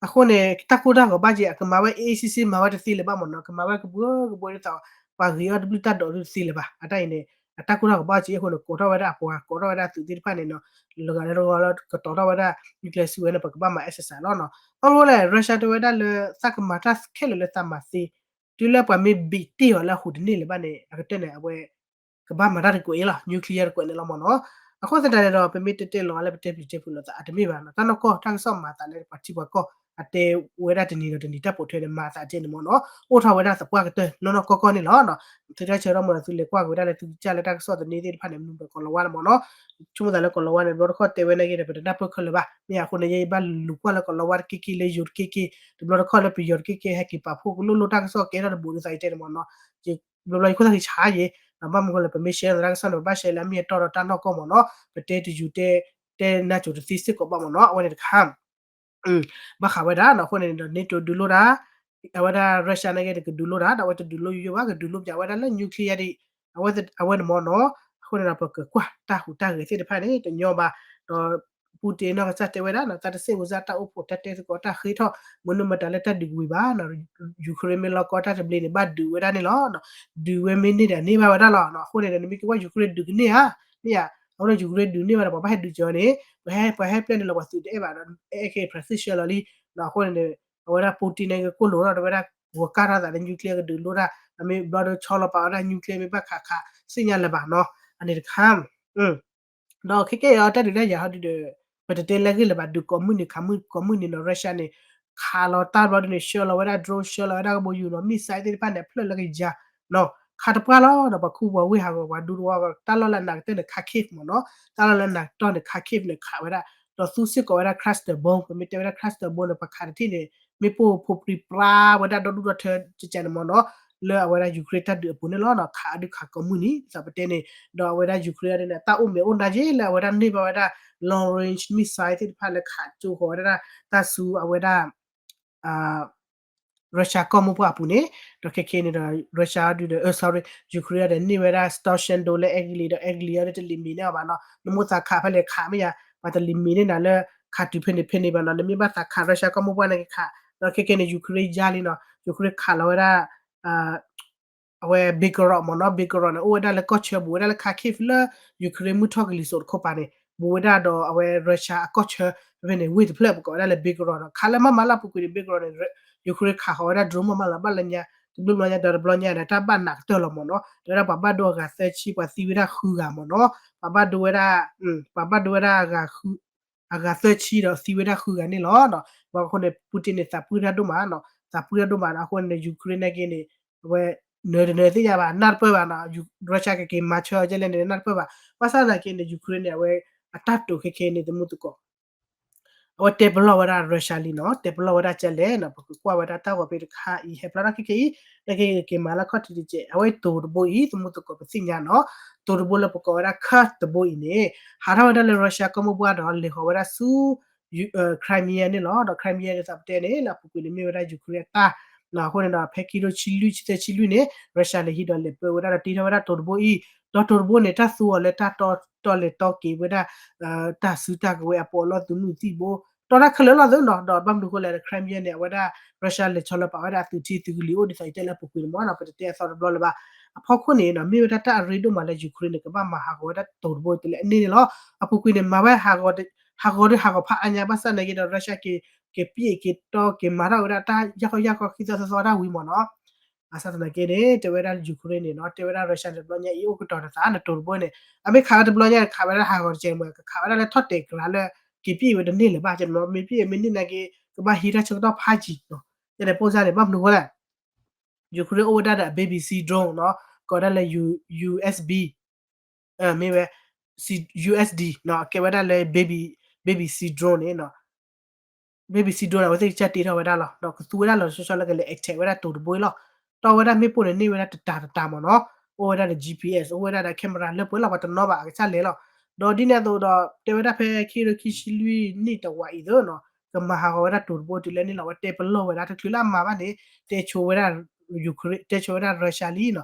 အဃိန့ၣ် တၢ်ကိၢ်တၢ်ဂီၤဘၣ်က့ၤ အကမၤဝဲ အေးအေးဆေးဆေး မၤဝဲတသ့လၢၤဘၣ်မ့ၢ်နီၤ ကမၤဝဲကဘှၢကဘှၢဒ်သိး ပှၤဂ့ၤအီၣ်တဘျုးတၢ်ဒိးဒုးတသ့လၢၤဘၣ် အတၢ်အံၤန့ၣ် အတၢ်ကိၢ်တၢ်ဂီၤဘၣ်က့ၤအဃိန့ၣ် ကိးထီၣ်ဝဲဒၣ်အပှၤ ကိးထီၣ်ဝဲဒၣ်အသုးသ့ၣ်တဖၣ်န့ၣ်နီၤ လၢဂၤလၢတဂီၤလၢကတီၤထီၣ်ဝဲဒၣ် nuclear စုကဝဲၤန့ၣ် ပကဘၣ်မၤ exercise လီၤနီၤ ဘၣ်မနုၤလဲၣ် Russia တဲဝဲဒၣ်လၢ သးကမၤတၢ်ခဲလၢာ်လၢသးမၤသ့ တုၤလၢပှၤမ့ၢ်ဘံးတ့ၢ်အီၤလၢအဟူးတန့ၢ်လၢၤဘၣ်န့ၣ် အကတၢၢ်န့ၣ် အဝဲ ကဘၣ်မၤတၢ်တကွဲးအံၤလီၤ nuclear တကွဲးန့ၣ်လီၤမ့ၢ်နီၤ အဃိသတးန့ၣ်ဒီး ပမ့ၢ်တဲတဲလီၤလၢပတဲပျံၤတဲဖုးလိာ်သး အတမ့ၢ်ဘၣ်နီၤ တၢ်နီၢ်ကီၢ်တၢ်ကစီၣ်မၤသးလၢပှၤထံပှၤကီၢ် အတဲဝဲဒၣ်တနံၤဒီးတနံၤတၢ်ပိာ်ထွဲန့ၣ် မၤသးတက့ၢ်န့ၣ်မ့ၢ်နီၤ အိၣ်ထီၣ်ဝဲဒၣ်သပှၢ်ကတၢၢ်နီၢ်နီၢ်ကီၢ်ကီၢ်န့ၣ်လီၤ သုတၢ်ဆၢထီၣ်မ့ၢ်ဒီး သုလဲၤကွၢ်က့ၤဝဲဒၣ်လၢသုကစၢ်လၢတၢ်ကစီၣ်သန့သ့ၣ်တဖၣ်န့ၣ် မနုၤဒီးကီၤလၤဝါန့ၣ်မ့ၢ်နီၤ ဆိကမိၣ်သးလၢကီၤလၤဝါန့ၣ် တဘျီတခီၣ်တဲဝဲန့ၣ်က့ဒီး ပတနၢ်ပၢၢ်ခဲလၢာ်ဘၣ် မ့ၢ်အဃိန့ၣ် ယဲယဘၣ်လူၤကွၢ်လၢကီၤလၤဝါတက့ၢ်က့ၢ် လၢယိၤတက့ၢ်က့ၢ် တဘျီတခီၣ်လၢပယီၤတက့ၢ်က့ၢ် ဟဲက့ၤပာ်ဖှိၣ်ကလိၣ်လိၣ်တၢ်ကစီၣ်ကဲထီၣ်တဘူးဒ်သိးယတဲန့ၣ်မ့ၢ်နီၤ ဘျီဘျီယခိၣ်သၣ်ခံဆါယဲ ဘၣ်မနုၤဃိလဲၣ် ပမ့ၢ် share သးတၢ်ကစီၣ်န့ၣ် ပဘၣ် share လၢအမ့ၢ်အတီဒီးတၢ်နီၢ်ကီၢ်မ့ၢ်နီၤ ပတဲတယူၤတဲ တဲနါစိၤတသ့စ့ၢ်ကီးဘၣ်မ့ၢ်နီၤ အဝဲန့ၣ်တခါ ဘၣ်ဃးဝဲဒၣ်နီၤ အဃိန့ၣ်ဒီး NATO ဒုးလိတၢ် အဝဲဒၣ် Russia နာ်က့ဒီး ကဒုးလိတၢ် ဒီးအဝဲတဒုးလိယိယိဘၣ် ကဒုးလိပျးဝဲဒၣ်လၢ nuclear ဒ် အဝဲန့ၣ်မ့ၢ်နီၤ အဃိန့ၣ်ဒီး ပကကွၢ်တၢ်ဟူးတၢ်ဂဲၤသ့ၣ်တဖၣ်န့ၣ် တညီဘၣ် ဒီး Putin နီၢ်ကစၢ်တဲဝဲဒၣ်နီၤ တၢ်တစဲးဝဲစၢ်တၢ်အိၣ်ဖှိၣ်တၢ်တဲသကိးတၢ်ဃ့ထီၣ် မနုၤမတၤလၢတၢ်ဒုးကဝံၤဘၣ်နီၤ Ukraine မ့ၢ်လီၤကီတၢ်တဘျ့န့ၣ် ဘၣ်ဒုးဝဲဒၣ်န့ၣ်လီၤ ဒုးဝဲမ့ၢ်န့ၢ်ဒီးန့ၢ်ဘၣ်ဝဲဒၣ်လီၤ အဃိန့ၣ်ဒီး နမ့ၢ်က့ၤကွၢ် Ukraine ဒုးကန့ၢ်ဧါ မ့ၢ်ဧါ အဃိန့ၣ် Ukraine ဒုးန့ၢ်ဘၣ်ဒီး ပှၤဘၣ်ဟဲဒုးကၢၤန့ၣ် ပှၤဟဲ ပှၤဟဲပျဲန့ၣ်လီၤ ပှၤသုးတအဲၣ်ဘၣ်ဒီး အဲၣ်ခဲ ဖရၣ်စ့ၣ်ဆှၢလီၤလံ အဃိန့ၣ် အဝဲဒၣ် Putin န့ၣ် ကကိၢ်လိာ်ထီၣ်ဒီးဝဲဒၣ် ဂီၤကၢ်ထီၣ်သးလၢ nuclear ကဒုးလိတၢ် အမ့ၢ်ဘျီဒီးဆီလီၤပာ်ဝဲဒၣ် nuclear မ့ၢ်ဘၣ်ခးခး သ့ၣ်ညါလၢၤဘၣ်နီၤ အန့ၣ်တခါ ဒီးခဲကဲအံၤတၢ်ဒုးတၢ်ယၤဟီဒုဒီး ပတတဲလၢဂ့ၢ်လၢၤဘၣ် ဒုးကိးမုၢ်နံၤခးမုၢ်ကိးမုၢ်နံၤနီၤ Russia န့ၣ် ခးလီၤတၢ်ဘျီဒုန့ၣ် ဆှၢလီၤဝဲဒၣ် drone ဆှၢလီၤဝဲဒၣ်ကဘီယူၤနီၤ missile သ့ၣ်တဖၣ်န့ၣ် အဖျၢၣ်လၢကယၤနီၤ ခးတပှၢ်လီၤဒီး ပှၤခူပှၤဝ့ၢ်ဟးဂီၤပှၤဒူတဝီဂီၤ တၢ်လီၢ်လၢအနးကတၢၢ်န့ၣ် Kharkiv မ့ၢ်နီၤ တၢ်လီၢ်လၢအနးကတၢၢ်န့ၣ် Kharkiv န့ၣ် ခးဝဲဒၣ် ဒီးသူစ့ၢ်ကီးဝဲဒၣ် cluster bomb ပမ့ၢ်တဲဝဲဒၣ် cluster bomb န့ၣ် ပှၤခးတထံၣ်န့ၣ် မ့ၣ်ပိၢ်ဖိပြံပြါဝဲဒၣ်ဒီဒူၣ်ဒီထၢကကန့ၣ်မ့ၢ်နီၤ လၢအဝဲဒၣ် Ukraine တၢ်ဒုးအပူၤန့ၣ်လီၤနီၤ ခးအဒုးခးကိးမုၢ်နံၤ ဒ်သိးပတဲန့ၣ် ဒီးအဝဲဒၣ် Ukraine အဒၣ်န့ၣ် တၢ်အိၣ်မဲာ်အိၣ်နါက့လၢအဝဲဒၣ်န့ၢ်ဘၣ်ဝဲဒၣ် long range missile သ့ၣ်တဖၣ်လၢခးကၠိဃီၤဝဲဒၣ် တၢ်ဆူအဝဲဒၣ် Russia ကီၢ်မိၢ်ပှၢ်အပူၤန့ၣ်, ဒီးခဲခဲအံၤန့ၣ်ဒီး Russia ဒုးဒီး အ sorry, Ukraine ဒီးန့ၢ်ဝဲဒၣ် Storm Shadow လၢအဲကလံးဒီး အဲကလံးအံၤဒီးတလံၤမ့ၢ်န့ၢ်အီၤဘၣ်နီၤ, နမိၢ်သးခးဖဲလဲၣ်ခးမ့ၢ်ယၤ, ပှၤတလံၤမ့ၢ်န့ၢ်နၤလၢ ခးတုၤဖဲန့ၣ်ဖဲန့ၣ်ဘၣ်နီၤ, နမ့ၢ်ဘၣ်သးခး Russia ကီၢ်မိၢ်ပှၢ်န့ၣ်က့ၤခး, ဒီးခဲခဲန့ၣ် Ukraine ယါလံနီၤ, Ukraine ခးလီၤဝဲဒၣ် အဝဲ Belgorod မ့ၢ်နီၤ, Belgorod န့ၣ် အိၣ်ဝဲဒၣ်လၢကီၢ်ဆၢဘူးဝဲဒၣ်လၢ Kharkiv လၢ Ukraine မုၢ်ထီၣ်ကလံၤစိးတခိၣ်ပၤန့ၣ်, ဘူးဝဲဒၣ်ဒီးအဝဲ Russia အကီၢ်ဆၢ ဖဲဖဲန့ၣ် ဝ့ၢ်တဖျၢၣ်ပကိးဝဲဒၣ်လၢ Belgorod နီၤ, ခးလၢမၤမၤလၢအပူၤကွံာ်န့ၣ် Belgorod န့ၣ် Ukraine ခးဃီၤဝဲဒၣ် drone မၤမၤလၢဘၣ်လၢညါ, တဘျီဘျီညါဒီးတဘျီညါန့ၣ် တၢ်ဘၣ်နးကတၢၢ်လီၤမ့ၢ်နီၤ, တဲဝဲဒၣ်ပှၤဘၣ်ဒိအဂၤသၢဆံ ပှၤသံဝဲဒၣ်ဃုဂၤမ့ၢ်နီၤ, ပှၤဘၣ်ဒိဝဲဒၣ် ပှၤဘၣ်ဒိဝဲဒၣ် အဂၤသၢဆံဒီးသံဝဲဒၣ်ဃုဂၤန့ၣ်လီၤ. ဘၣ်အဃိန့ၣ် Putin န့ၣ် သးပှၢ်တၢ်ဒိၣ်မးနီၤ, သးပှၢ်တၢ်ဒိၣ်မးနီၤ, အဃိန့ၣ် Ukraine နာ်က့န့ၣ် အဝဲ နၢၤတနၢၤသ့ၣ်ညါဘၣ် နၢ်တပၢၢ်ဘၣ်နီၤ, Russia ကက့ၤမၤဆၢအီၤကဲလဲၣ်န့ၣ် နၢ်တပၢၢ်ဘၣ်, ဘၣ်ဆၣ်သနာ်က့န့ၣ် Ukraine န့ၣ် အဝဲ အတၢ်တိာ်ခဲခဲန့ၣ် သမုၢ်သကိး အဝဲတဲပလီၢ်ဝဲဒၣ် Russia လံနီၤ, တဲပလီၢ်ဝဲဒၣ်ကဲလဲၣ်နီၤ, ပကကွၢ်ဝဲဒၣ်တၢ်ဂီၤဖဲတခါအံၤ ဟဲဖျါထီၣ်ခဲခဲအံၤ, နာ်က့က့ၤမၤလၢခီၣ်ထံးတကဲး, အဝဲတိၤတဘိအံၤ သမုၢ်သကိးပသ့ၣ်ညါနီၤ, တိၤတဘိလၢပကိးဝဲဒၣ် Kursk တဘိအံၤန့ၣ် ဟးထီၣ်ဝဲဒၣ်လၢ Russia ကီၢ်မိၢ်ပှၢ်ဒီးလဲၤဃီၤဝဲဒၣ်ဆူ Crimea န့ၣ်လီၤ. ဒီး Crimea န့ၣ် သးပတဲန့ၣ် လၢအပူၤကွံာ်န့ၣ် မ့ၢ်ဝဲဒၣ် Ukraine အတၢ်, အဃိန့ၣ်ဒီး ဖဲခံကထိဆံလွံၢ် ဆံသၢ ဆံလွံၢ်န့ၣ် Russia လဲၤဟံးဒီးလဲၤပၢဝဲဒၣ်ဒီးတ့ထီၣ်ဝဲဒၣ်တိၤတဘိအံၤ, ဒီးတိၤတဘိန့ၣ် တၢ်သူအီၤလၢတၢ်တီတီလဲၤတီက့ၤဝဲဒၣ် တၢ်စုတၢ်ကဝဲၤအပီးလီၢ်သုးမုၢ်သံၣ်ဘိ, တီတၢ်ခဲလၢာ်လီၤသ့နီၤ, ဒီးဘၣ်မနုၤဃိလဲၣ် Crimea န့ၣ် အဝဲဒၣ် Russia လဲၤဆီလီၤပာ်ဝဲဒၣ်အသုးထံသုးကလံၤအိၣ်ဒ်သိးယတဲလၢအပူၤကွံာ်န့ၣ်မ့ၢ်နီၤ, ပတတဲအသီတဘျီလၢၤဘၣ်. အဖီခိၣ်န့ၣ်နီၤ မ့ၢ်ဝဲဒၣ်တၢ်အရ့ဒိၣ်မးလၢ Ukraine န့ၣ် ကဘၣ်မၤဟးဂီၤဝဲဒၣ်တိၤတဘိတုၤလၢအန့ၢ်န့ၣ်လီၤ. အပူၤကွံာ်န့ၣ် မၤဝဲ ဟးဂီၤဒီးဟးဂီၤဖးအါညါ ဘၣ်ဆၣ်သနာ်က့ဒီး Russia က့ၤ က့ၤပျဲၢ်က့ၤတီက့ၤမၤထီၣ်ဝဲဒၣ်တၢ်ယၢ်ဃီယၢ်ဃီခံသီသီသီတၢ်ဝံၤမ့ၢ်နီၤ ဘၣ်ဆၣ်သနာ်က့န့ၣ် တဲဝဲဒၣ် Ukraine န့ၣ်နီၤ တဲဝဲဒၣ် Russia န့ၣ် တဘျီညါအံၤ အိၣ်ကတီၤတသး နတိၤတဘိန့ၣ် အမ့ၢ်ခးဝဲတဘျီညါန့ၣ် ခးဝဲဒၣ်ဟးဂီၤတကဲးမ့ၢ် ကခးဝဲဒၣ်လၢထီၣ်တဲာ်ကြးလၢ က့ၤပျဲၢ်ဝဲတန့ၢ်လၢၤဘၣ် ကမ့ၢ်ပျဲၢ်မ့ၢ်န့ၢ်နာ်က့ ကဘၣ်ဟံးတၢ်ဆၢကတီၢ်ဖးယံၤနီၤ ယဲဒၣ်ပိၢ်စၢ်န့ၣ် ဘၣ်မနုၤဃိလဲၣ် Ukraine အိၣ်ဝဲဒၣ်ဒီး baby C drone နီၤ ကိးဒၣ်လၢ U S B မ့ၢ်ဝဲ U S D နီၤ ကဲဝဲဒၣ်လၢ baby C drone န့ၣ်နီၤ baby C drone န့ၣ် အဝဲသ့ၣ်ကစၢ်တ့ထီၣ်ဝဲဒၣ်လီၤ ဒီးကသူဝဲဒၣ်လီၤဆီဆီလၢကလဲၤ attack ဝဲဒၣ်တိၤတဘိအံၤလီၤ တီဝဲဒၣ်မ့ၣ်ပိၢ်န့ၣ် န့ၢ်ဝဲဒၣ်တတၤတတၤမ့ၢ်နီၤ အိၣ်ဝဲဒၣ်ဒီး G P S အိၣ်ဝဲဒၣ်ဒီး camera လၢပှဲၤလီၤ ပှၤတနီၤဘၣ်အကစၢ်လဲၤလီၤ ဒီးဒ်န့ၣ်အသိးဒီး တဲဝဲဒၣ်ဖဲခံကထိခံဆံလွံၢ်နံၣ်တဝာ်အံၤသ့နီၤ ကမၤဟးဂီၤဝဲဒၣ်တိၤတဘိတုၤလၢန့ၣ်လီၤ အဝဲတဲပလီၢ်ဝဲဒၣ်တချုးလၢအမၤဘၣ်န့ၣ် တဲဆိဝဲဒၣ် Ukraine တဲဆိဝဲဒၣ် Russia လံနီၤ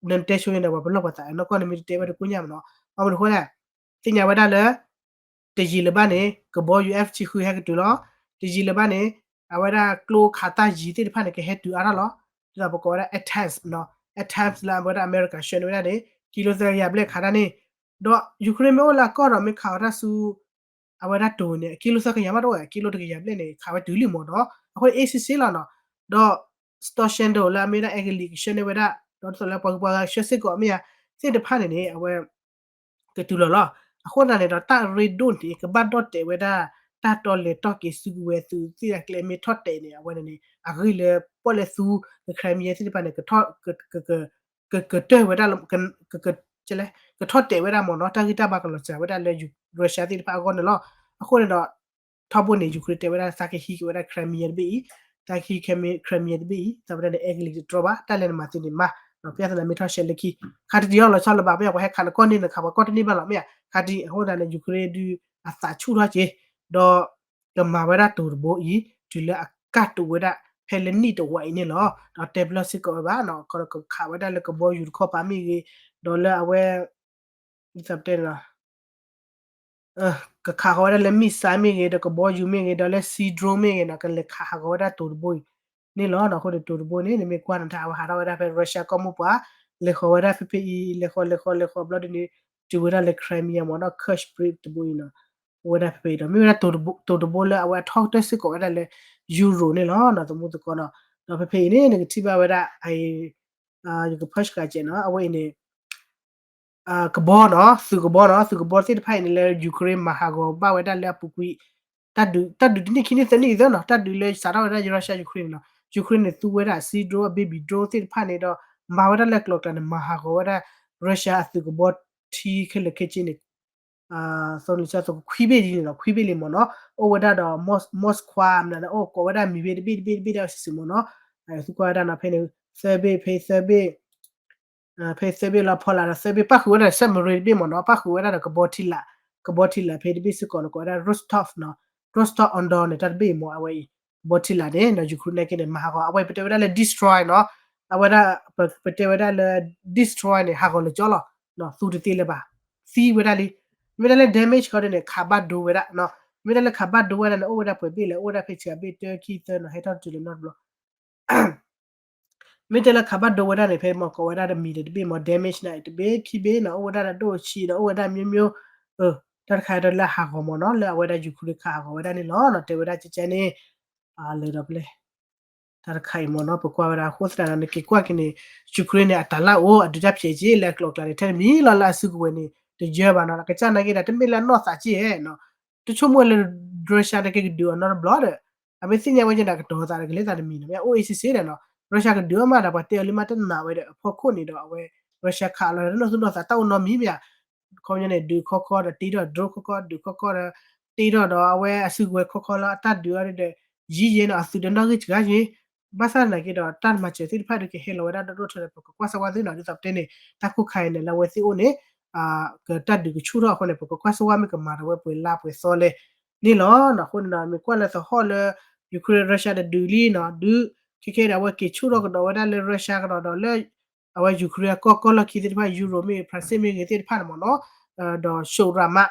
နတဲဆိန့ၣ်ဒီး ပှၤပလီၢ်ပှၤသးနီၢ်ကီၢ်န့ၣ် မ့ၢ်တတဲဝဲတကိၣ်ညါမ့ၢ်နီၤ ဘၣ်မနုၤအဃိလဲၣ် သ့ၣ်ညါဝဲဒၣ်လၢ တယံာ်လၢၤဘၣ်န့ၣ် ကဘီယူၤ F ဆံဃု ဟဲကတုၤလီၤ တယံာ်လၢၤဘၣ်န့ၣ် အဝဲဒၣ်ကျိခးတၢ်ယံၤသ့ၣ်တဖၣ်န့ၣ် ကဟဲတုၤအါထီၣ်လီၤ ဒ်သိးပကိးဝဲဒၣ် A tams နီၤ A tams လၢအဝဲဒၣ်အမဲရကၤဆှၢန့ၢ်ဝဲဒၣ်န့ၣ် ကံလိသၢကယၤဘျဲၣ်ခးတၢ်န့ၣ် ဒီး Ukraine မ့ၢ်အိၣ်လၢအကီၢ်ဒီးမ့ၢ်ခးအီၤတၢ်ဆူ အဝဲဒၣ်တိၤန့ၣ် ကံလိသၢကယၤမးတအိၣ် ကံလိတကယၤဘျဲၣ်န့ၣ် ခးဝဲတုၤလံမ့ၢ်နီၤ အဃိန့ၣ် အ့ၣ်စ့ၣ်စ့ၣ်လီၤနီၤ ဒီး Storm Shadow လၢအမ့ၢ်ဒၣ်အဲကလံးကဆှၢန့ၢ်ဝဲဒၣ် ဒီးဒ်သိးလၢပှၤဂုၤပှၤဂၤဆှၢစ့ၢ်ကီးမ့ၢ်ဧါ သ့ၣ်တဖၣ်န့ၣ်န့ၣ် အဝဲ ကတုၤလီၤလီၤ အဃိသတးန့ၣ်ဒီး တၢ်အရ့ဒိၣ်န့ၣ် ကဘၣ်ဒီၣ်တဲာ်ဝဲဒၣ် တၢ်တီလဲၤတီက့ၤစုကဝဲၤသုးသ့ၣ်အကျဲမ့ၢ်ထီၣ်တဲာ်န့ၣ် အဝဲန့ၣ်န့ၣ် အဂ့ၢ်လၢပီၣ်လဲၣ်သူ Crimea သ့ၣ်တဖၣ်န့ၣ် ကထီၣ် ကကတၢၢ်ဝဲဒၣ် ကထီၣ်တဲာ်ဝဲဒၣ်မ့ၢ်နီၤ တၢ်ဂံၢ်တၢ်ဘါကလီၤစှၤဝဲဒၣ်လၢ Russia သ့ၣ်တဖၣ်အဂီၢ်န့ၣ်လီၤ အဃိန့ၣ်ဒီး ထီဘိန့ၣ် Ukraine တဲဝဲဒၣ်သးကဟံးက့ၤဝဲဒၣ် Crimea တဘ့ၣ်အံၤ သးကဟံး Crimea တဘ့ၣ်အံၤ သးဝဲဒၣ်န့ၣ် အဲကလံးတတြီဘၣ် တၢ်လဲၤနမၤသ့န့ၣ်မး ပျဲသနာ်မ့ၢ်ထီၣ်ရှဲလၢခံ ခါတံၢ်တံၢ်အီၣ်လီၤဆီလၢၤဘၣ် မ့ၢ်ပှၤဟဲခးနကီၢ်န့ၣ် နခးပှၤကီၢ်တန့ၢ်ဘၣ်လီၤ မ့ၢ်ခါတံၢ်အဃိသတးန့ၣ် Ukraine ဒုးအသးဆူၣ်ထီၣ်က့ၤ ဒီး ကမၤဝဲဒၣ်တိၤတဘိအံၤ တုၤလၢအကၢ်တိၤဝဲဒၣ် ဖဲလၢနံၣ်တဝာ်အံၤန့ၣ်လီၤ ဒီးတဲပလီၢ်စ့ၢ်ကီးဝဲဘၣ် ကခးဝဲဒၣ်လၢကဘီယူၤတခီပၤမ့ၢ်ဂ့ၤ ဒီးလၢအဝဲ ဒ်သိးပတဲန့ၣ်လီၤ ကခးဃီၤဝဲဒၣ်လၢ missile မ့ၢ်ဂ့ၤ ဒီးကဘီယူၤမ့ၢ်ဂ့ၤ ဒီးလၢ sea drone မ့ၢ်ဂ့ၤနီၤ ကလဲၤခးဟးဂီၤဝဲဒၣ်တိၤတဘိအံၤန့ၣ်လီၤ. အဃိန့ၣ် တိၤတဘိန့ၣ် နမ့ၢ်ကွၢ်နထါ အဝဲဟးထီၣ်ဝဲဒၣ်ဖဲ Russia ကီၢ်မိၢ်ပှၢ် လဲၤဃီၤဝဲဒၣ်ဖဲဖဲအံၤ လဲၤဃီၤလဲၤဃီၤလဲၤဃီၤဘျီဒ်န့ၣ် တုၤဝဲဒၣ်လၢ Crimea မ့ၢ်နီၤ Kursk တဘိအံၤနီၤ အိၣ်ဝဲဒၣ်ဖဲဖဲအံၤဒီး မ့ၢ်ဝဲဒၣ်တိၤတဘိလၢအဝဲအထီၣ်ကတၢၢ်စ့ၢ်ကီးဝဲဒၣ်လၢ Europe န့ၣ်လီၤ. သမူသကိးနီၤ ဒီးဖဲဖဲအံၤန့ၣ် နကထံၣ်ဘၣ်ဝဲဒၣ် ယကဖၢၣ်စကၤကဲးနီၤ အဝဲအံၤန့ၣ် ကဘီနီၤ သုးကဘီနီၤ သုးကဘီသ့ၣ်တဖၣ်အံၤန့ၣ်လၢ Ukraine မၤဟးဂီၤဘၣ်ဝဲဒၣ်လၢအပူၤကွံာ် တၢ်ဒုးတနံၣ်ခံနံၣ်သၢနံၣ်အံၤသ့နီၤ တၢ်ဒုးလၢစးထီၣ်ဝဲဒၣ် Russia Ukraine နီၤ Ukraine န့ၣ် သူဝဲဒၣ် sea drone အ baby drone သ့ၣ်တဖၣ်န့ၣ်ဒီး မၤဝဲဒၣ်လၢကျိၤကျဲန့ၣ် မၤဟးဂီၤဝဲဒၣ် Russia အသုးကဘီထံခဲလၢာ်ခဲဆ့န့ၣ် သိနံၤသၢသီခွံဘ့ၣ်လံန့ၣ်နီၤ ခွံဘ့ၣ်လံမ့ၢ်နီၤ အိၣ်ဝဲဒၣ်ဒီး Moskva မနုၤန့ၣ် အိၣ်ကိးဝဲဒၣ်မံၤဘ့ၣ်တဘ့ၣ်တဘ့ၣ်တဘ့ၣ်ဒီးစံးမ့ၢ်နီၤ သုကွၢ်ဝဲဒၣ်နီၤ ဖဲန့ၣ် သၢဘ့ၣ် ဖဲသၢဘ့ၣ် ဖဲသၢဘ့ၣ်လီၤဖီလာ်ဒီး သၢဘ့ၣ်ပၣ်ဃုာ်ဝဲဒၣ်ဒီး submarine တဘ့ၣ်မ့ၢ်နီၤ ပၣ်ဃုာ်ဝဲဒၣ်ဒီးကဘီထံလာ် ကဘီထံလာ်ဖဲတဘ့ၣ်စ့ၢ်ကီးန့ၣ် ကိးဝဲဒၣ် Rostov နီၤ Rostov-on-Don န့ၣ် တၢ်တဘ့ၣ်အံၤမ့ၢ် အဝဲအံၤ ကဘီထံလာ်န့ၣ်နီၤ Ukraine နာ်က့န့ၣ် မၤဟးဂီၤ အဝဲပတဲဝဲဒၣ်လၢ destroy နီၤ အဝဲဒၣ် ပတဲဝဲဒၣ်လၢ destroy န့ၣ် ဟးဂီၤလၢာ်ကၠီလီၤ သူတသ့လၢၤဘၣ် သံဝဲဒၣ်လံ မ့ၢ်ဒၣ်လၢ damage ခီဒ်န့ၣ် ခးဘၣ်ဒိဝဲဒၣ်နီၤ မ့ၢ်ဒၣ်လၢခးဘၣ်ဒိဝဲဒၣ်န့ၣ် အိၣ်ဝဲဒၣ်ပှဲၤဘ့ၣ်လဲၣ် အိၣ်ဝဲဒၣ်ဖဲဆံးအဘ့ၣ်တၢခံသၢနီၤ ဟဲထီၣ်တုၤလၢနီတဘျီ မ့ၢ်တဲလၢခးဘၣ်ဒိဝဲဒၣ်န့ၣ် ဖဲမ့ၢ်ကိးဝဲဒၣ်တမံၤဒီးတဘ့ၣ်မ့ၢ် damage န့ၣ် တဘ့ၣ်ခံဘ့ၣ်နီၤ အိၣ်ဝဲဒၣ်ဒီးဒိၣ်ဆံးဒီး အိၣ်ဝဲဒၣ်မျိုးမျိုး တၢ်တခါဒီးလၢအဟးဂီၤမ့ၢ်နီၤ လၢအဝဲဒၣ် Ukraine ခးဟးဂီၤဝဲဒၣ်န့ၣ်လီၤနီၤ တဲဝဲဒၣ်ကဲကဲန့ၣ် လၢဒီးပလဲ တၢ်တခါအံၤမ့ၢ်နီၤ ပကွၢ်ဝဲဒၣ်အဃိသတးဒီး နက့ၤကွၢ်က့ၤန့ၣ် Ukraine န့ၣ် အတၢ်လၢအိၣ် အဒုးတၢ်ဖျဲးက့ လၢအကျိၤအကျဲန့ၣ် ထဲတမံၤလီၤ လၢအစုကဝဲၤန့ၣ် တယၢဘၣ်နီၤ ကစၢ်နာ်က့ဒီး တမ့ၢ်လၢအနီၢ်သးက့ဧါနီၤ တဆိကမိၣ်လၢ Russia နာ်က့ကဒုးအီၤနီတဘျီဒီး အမ့ၢ်သ့ၣ်ညါဝဲကဲဒီး ကတီၤသးဒီးကလဲၤသးတမံၤနီၤ မ့ၢ်အိၣ်အ့စ့စ့ဒီးနီၤ Russia ကဒုးအီၤမးဒီး ပှၤတဲအီၤလံမးတနာ်ဝဲဒီး အဖီခိၣ်န့ၣ်ဒီး အဝဲ Russia ခးအီၤလီၤ တနီၢ်သူၣ်နီၢ်သးတၢ်အိၣ်နီတမံၤမ့ၢ်ဧါ ခီပညီန့ၣ် ဒုးခီခီဒီးတ့ထီၣ် drone ခီခီ ဒုးခီခီဒီး တ့ထီၣ်ဒီး အဝဲအစုကဝဲၤခီခီလၢအတၢ်ဒုးအီၤဒီး ယံၤယဲနီၤ အသုးဒီးနီၣ်ဂံၢ်စှၤယဲ ဘၣ်ဆၣ်သနာ်က့ဒီး တၢ်မၤစၢၤသ့ၣ်တဖၣ်ဒီးကဟဲလီၤဝဲဒၣ်ဒီဒိၣ်ထီၣ်ဒီး ပကကွၢ်စၢၤဝဲသ့ၣ်နီၤ ဒ်သိးပတဲန့ၣ် တၢ်ခိၣ်ခါအံၤန့ၣ် လၢအဝဲသ့ၣ်အိၣ်န့ၣ် ကတၢ်ဒုးကဆူၣ်ထီၣ်အဃိန့ၣ် ပကကွၢ်စၢၤဝဲမ့ၢ်ကမၤဒီးဝဲပှဲၤလါပှဲၤသီလဲၣ်န့ၣ်လီၤ. အဃိန့ၣ်ဒီး မ့ၢ်ကွၢ်လၢသဟီၣ်လၢ Ukraine Russia တဒုးလံနီၤ ဒုး ခဲခဲဒီး အဝဲက့ၤဆူၣ်ထီၣ်ကဒီးဝဲဒၣ်လၢ Russia ကဒီးဒီးလၢ အဝဲ Ukraine အကီၢ်ကီၢ်လီၢ်ခံသ့ၣ်တဖၣ် Europe မ့ၢ်ဂ့ၤ France မ့ၢ်ဂ့ၤသ့ၣ်တဖၣ်န့ၣ်မ့ၢ်နီၤ ဒီးဆိးရၤမး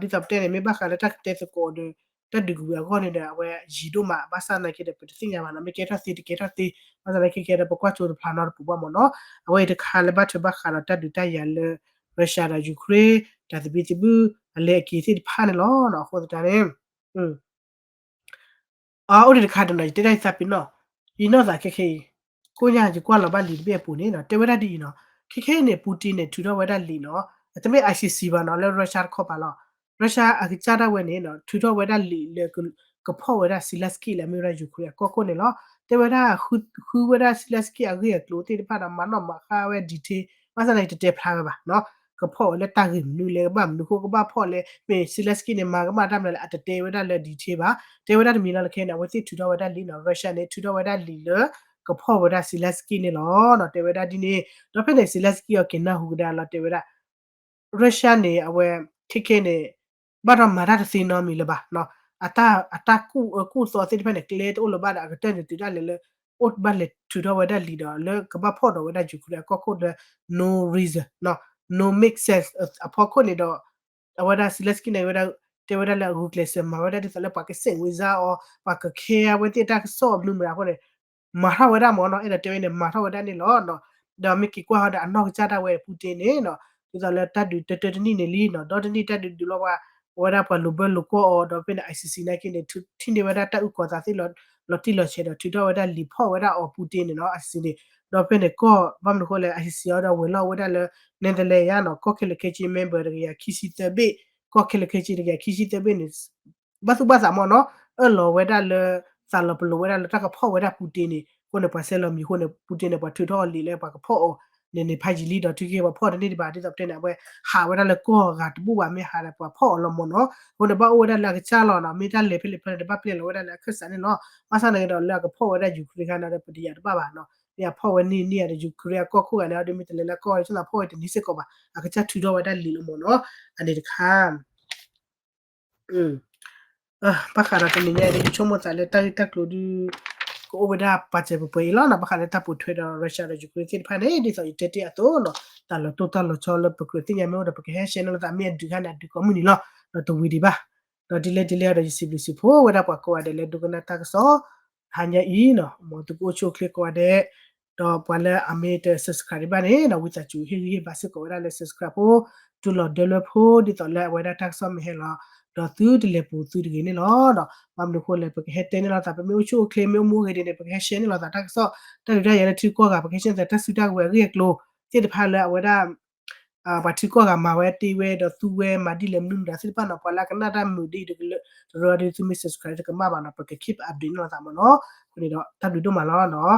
ဒီးဒ်သိးပတဲန့ၣ် မ့ၢ်ဘၣ်ဃးလၢတၢ်ကတဲသကိးဒီး တၢ်ဒုးကဝံၤအဂီၢ်န့ၣ်ဒီး အဝဲယံၤဒိၣ်မး ဘၣ်ဆၣ်သနာ်က့ဒီး ပတသ့ၣ်ညါဘၣ်နီၤ မ့ၢ်ကဲထီၣ်သ့တကဲထီၣ်သ့ ဘၣ်ဆၣ်သနာ်က့ခဲဒီး ပကွၢ်ကၠိတဖျါနီတပူၤဘၣ်မ့ၢ်နီၤ အဝဲအံၤတခါလၢဘၣ်ထွဲဘၣ်ဃးဒီးတၢ်ဒုးတၢ်ယၤလၢ Russia ဒီး Ukraine တၢ်သဘံၣ်သဘုၣ် အလဲၤအက့ၤသ့ၣ်တဖၣ်န့ၣ်လီၤ. အဃိသတးန့ၣ် အအိၣ်ဒံးတခါဒီးနီၤ ယတဲဒၣ်ယသးပ့ၤနီၣ် ယနီၢ်သးခဲခဲအံၤ ကိးညါယကွၢ်လီၤဘၣ်လံာ်တဘ့ၣ်အပူၤန့ၣ်နီၤ တဲဝဲဒၣ်ဒ်အံၤနီၤ ခဲခဲအံၤန့ၣ် Putin န့ၣ် ထုးထီၣ်ဝဲဒၣ်လံာ်နီၤ အတမ့ၢ် I C C ဘၣ်နီၤ လၢရၢၡါတခီပၤလီၤ ရၢၡါအကစၢ်ဒၣ်ဝဲန့ၣ်နီၤ ထုးထီၣ်ဝဲဒၣ်လံာ်လၢ ကဖီၣ်ဝဲဒၣ် Zelensky လၢအမ့ၢ်ဝဲဒၣ် Ukraine အကီၢ်ခိၣ်န့ၣ်လီၤ တဲဝဲဒၣ် ဃုဝဲဒၣ် Zelensky အဂ့ၢ်အကျိၤသ့ၣ်တဖၣ်ဒီး မၤနီၣ်မၤဃါဝဲ detail ဘၣ်ဆၣ်န့ၣ် တတဲဖျါဝဲဘၣ်နီၤ ကဖီၣ်ဝဲလၢတၢ်ဂ့ၢ်မနုၤလဲၣ် ကဘၣ်မနုၤဃိ ကဘၣ်ဖီၣ်လဲၣ် မ့ၢ် Zelensky န့ၣ် မၤကမၣ်တၢ်မနုၤလဲၣ် အတတဲဝဲဒၣ်လၢ detail ဘၣ် တဲဝဲဒၣ်တမံၤလီၤလၢခဲအံၤန့ၣ် အဝဲသ့ၣ်ထုးထီၣ်ဝဲဒၣ်လံာ်နီၤ ရၢၡါန့ၣ် ထုးထီၣ်ဝဲဒၣ်လံာ်လၢ ကဖီၣ်ဝဲဒၣ် Zelensky န့ၣ်လီၤနီၤ တဲဝဲဒၣ်ဒ်န့ၣ် ဒီးဖဲန့ၣ် Zelensky အီၤက့ၤနၢ်ဟူကဒါလီၤ တဲဝဲဒၣ် ရၢၡါန့ၣ် အဝဲ ခဲခဲန့ၣ် ဘၣ်ဒီးမၤတၢ်တသ့နီတမံၤလၢၤဘၣ်နီၤ အတၢ် အတၢ်ကူၣ်အၢကူၣ်သီသ့ၣ်တဖၣ်န့ၣ် ကျဲတအိၣ်လၢၤဘၣ်ဒီး အကတၢၢ်န့ၣ်တုၤဒၣ်လဲာ်လၢ အိၣ်ဘၣ်လဲၤထုးထီၣ်ဝဲဒၣ်လံာ်ဒီး လၢကဘၣ်ဖီၣ်ဒီးဝဲဒၣ် Ukraine အကီၢ်ခိၣ်လၢ no reason နီၤ no make sense အဖီခိၣ်န့ၣ်ဒီး အဝဲဒၣ် Zelensky န့ၣ်ဝဲဒၣ် တဲဝဲဒၣ်လၢအဂုာ်ကျဲးစၢးမၤဝဲဒၣ်ဒ်သိးလၢပှၤကစဲးဝံၤစါအီၤ ပှၤကခဲအဝဲသ့ၣ်တၢ်ကစီၣ်မနုၤမတၤအဃိန့ၣ် မၤထီၣ်ဝဲဒၣ်မ့ၢ်နီၤ အဲၣ်ဒိးတဲဝဲန့ၣ် မၤထီၣ်ဝဲဒၣ်န့ၣ်လီၤနီၤ ဒီးမ့ၢ်က့ၤကွၢ်ဟီဒီးအနီၢ်ကစၢ်ဒၣ်ဝဲ Putin န့ၣ်နီၤ ဒ်သိးလၢတၢ်ဒုးတၢတၢတနံၣ်န့ၣ်လံနီၤ ဒီတနံၣ်တၢ်ဒုးဒုးလီၤဝဲ အဝဲဒၣ်ပှၤလိာ်ဘၢလိာ်ကွီၢ်အီၤ ဒီးဖဲန့ၣ် I C C နာ်က့န့ၣ် ထံၣ်န့ၢ်ဝဲဒၣ်တၢ်အုၣ်ကီၤသးသ့ၣ်လီၤတံၢ်လီၤဆဲးဒီး ထုးထီၣ်ဝဲဒၣ်လံာ်ဖီၣ်ဝဲဒၣ်အီၤ Putin န့ၣ်နီၤ I C C န့ၣ် ဒီးဖဲန့ၣ်ကီၢ် ဘၣ်မနုၤအဃိလဲၣ် I C C အီၤဒီးဝဲၤလီၢ်ဝဲဒၣ်လၢ Netherlands ယါနီၤ ကီၢ်ခဲလၢာ်ခဲဆ့ member တကယၤခံဆံသၢဘ့ၣ် ကီၢ်ခဲလၢာ်ခဲဆ့တကယၤခံဆံသၢဘ့ၣ်န့ၣ် ဘၣ်သူၣ်ဘၣ်သးမ့ၢ်နီၤ အၢၣ်လီၤဝဲဒၣ်လၢ သးလီၤပလိာ်ဝဲဒၣ်လၢတၢ်ကဖီၣ်ဝဲဒၣ် Putin န့ၣ် အဃိန့ၣ် ပှၤဆဲးလီၤမံၤအဃိန့ၣ် Putin န့ၣ် ပှၤထုးထီၣ်အီၤလံာ်လၢပှၤကဖီၣ်အီၤန့ၣ်န့ၣ် ဖးယံာ်လံဒီး ထုးက့ၤပှၤဖီၣ်တန့ၢ်ဒံးဘၣ် ဒ်သိးပတဲန့ၣ် အဝဲဟးဝဲဒၣ်လၢကီၢ်ဂၤတဘူၣ်ဘၣ် မ့ၢ်ဟးဒီးပှၤဖီၣ်အီၤလီၤမ့ၢ်နီၤ အဃိန့ၣ် ဘၣ်အိၣ်ဝဲဒၣ်လၢအကစၢ်လီၤနီၤ မ့ၢ်တၢ်လဲၤဖဲလဲၣ်ဖဲလဲၣ်န့ၣ် ဘၣ်ပျဲလီၤဝဲဒၣ်လၢအခၢၣ်စးန့ၣ်လီၤ ဘၣ်ဆၣ်သနာ်က့ဒီးလၢအကဖီၣ်ဝဲဒၣ် Ukraine ခါန့ၣ်ဒီး ပတယာ်တဘၣ်ဘၣ်နီၤ မ့ၢ်အဖီၣ်ဝဲန့ၢ်န့ၢ်ဒီး Ukraine အကီၢ်ခိၣ်ဂၤန့ၣ် အဒိမ့ၢ်တလဲၤလၢကီၢ် ဆိသးဖီၣ်ဝဲတန့ၢ်စ့ၢ်ကီးဘၣ် အကစၢ်ထုးထီၣ်ဝဲဒၣ်လံာ်လီၤမ့ၢ်နီၤ အန့ၣ်တခါ ဘၣ်ဃးဒီးတနံၤညါအံၤ ယဆိကမိၣ်သးလၢတၢ်ဂ့ၢ်တၢ်ကျိၤဒုး ကအိၣ်ဝဲဒၣ်ပာ်စၢၤပှဲၤပှဲၤအံၤလီၤနီၤ ဘၣ်ဃးလၢတၢ်ပိာ်ထွဲဒီး Russia ဒီး Ukraine သ့ၣ်တဖၣ်န့ၣ် ဒ်သိးယတဲတ့ၢ်အသိးနီၤ တၢ်လီၤတိၢ်တၢ်လီၤဆီလၢပကြၢးသ့ၣ်ညါမ့ၢ်အိၣ်ဒီး ပကဟဲ share န့ၢ်လိာ်သး မ့ၢ်အဒုးခါန့ၣ် အဒုးကိးမုၢ်နံၤလီၤ ဒီးတဝံၤဒံးဘၣ် ဒီးဒ်လဲၣ်ဒ်လဲၣ်ဒီး ယစံးဘျုးစံးဖှိၣ်ဝဲဒၣ်ပှၤကိးဂၤဒဲးလၢဒိကနၣ်တၢ်ကစီၣ် ဟါညါအံၤနီၤ မ်သုကအိၣ်ဆူၣ်အိၣ်ချ့ကိးဂၤဒဲး ဒီးပှၤလၢအမ့ၢ်တ subscribe ဒံးဘၣ်န့ၣ်နီၤ ဝံသးစူၤဟ့ၣ်ဂံၢ်ဟ့ၣ်ဘါစ့ၢ်ကီးဝဲဒၣ်လၢ subscribe ဖိ တူၢ်လိာ်ဒၢလွဲဖိ ဒ်သိးလၢအဝဲဒၣ်တၢ်ကစီၣ်မ့ၢ်ဟဲလီၤ ဒီးသုတလဲၤပူၤသုတဂ့ၤန့ၣ်လီၤ. ဘၣ်မနုၤအဃိလဲၣ် ပကဟဲတဲန့ၢ်လိာ်သး ပမ့ၢ်အိၣ်ဆူၣ်အိၣ်ချ့ မ့ၢ်အိၣ်မူဂ့ၤဒ်န့ၣ် ပကဟဲ share န့ၢ်လိာ်သးတၢ်ကစီၣ် တၢ်ဒုးတၢ်ယၤလၢထံကီၢ်ဂၤ ပကဟဲ share န့ၢ်သးတၢ်စုတၢ်ကဝဲၤအဂ့ၢ်အကျိၤသ့ၣ်တဖၣ်လၢအဝဲဒၣ် ပှၤထံကီၢ်ဂၤမၤဝဲတ့ဝဲဒီးသူဝဲမၤဒ်လဲၣ်မနုၤမတၤသ့ၣ်တဖၣ်နီၤ ပှၤလၢအကနၣ်တၢ်မုာ်ဒ်အံၤတကလၢတရၢဒီး သုမ့ၢ် subscribe တကမၣ်ဘၣ်နီၤ ပက keep update န့ၢ်လိာ်သးမ့ၢ်နီၤ. အဃိန့ၣ်ဒီး တၢ်ဘျုးဒိၣ်မးလီၤနီၤ.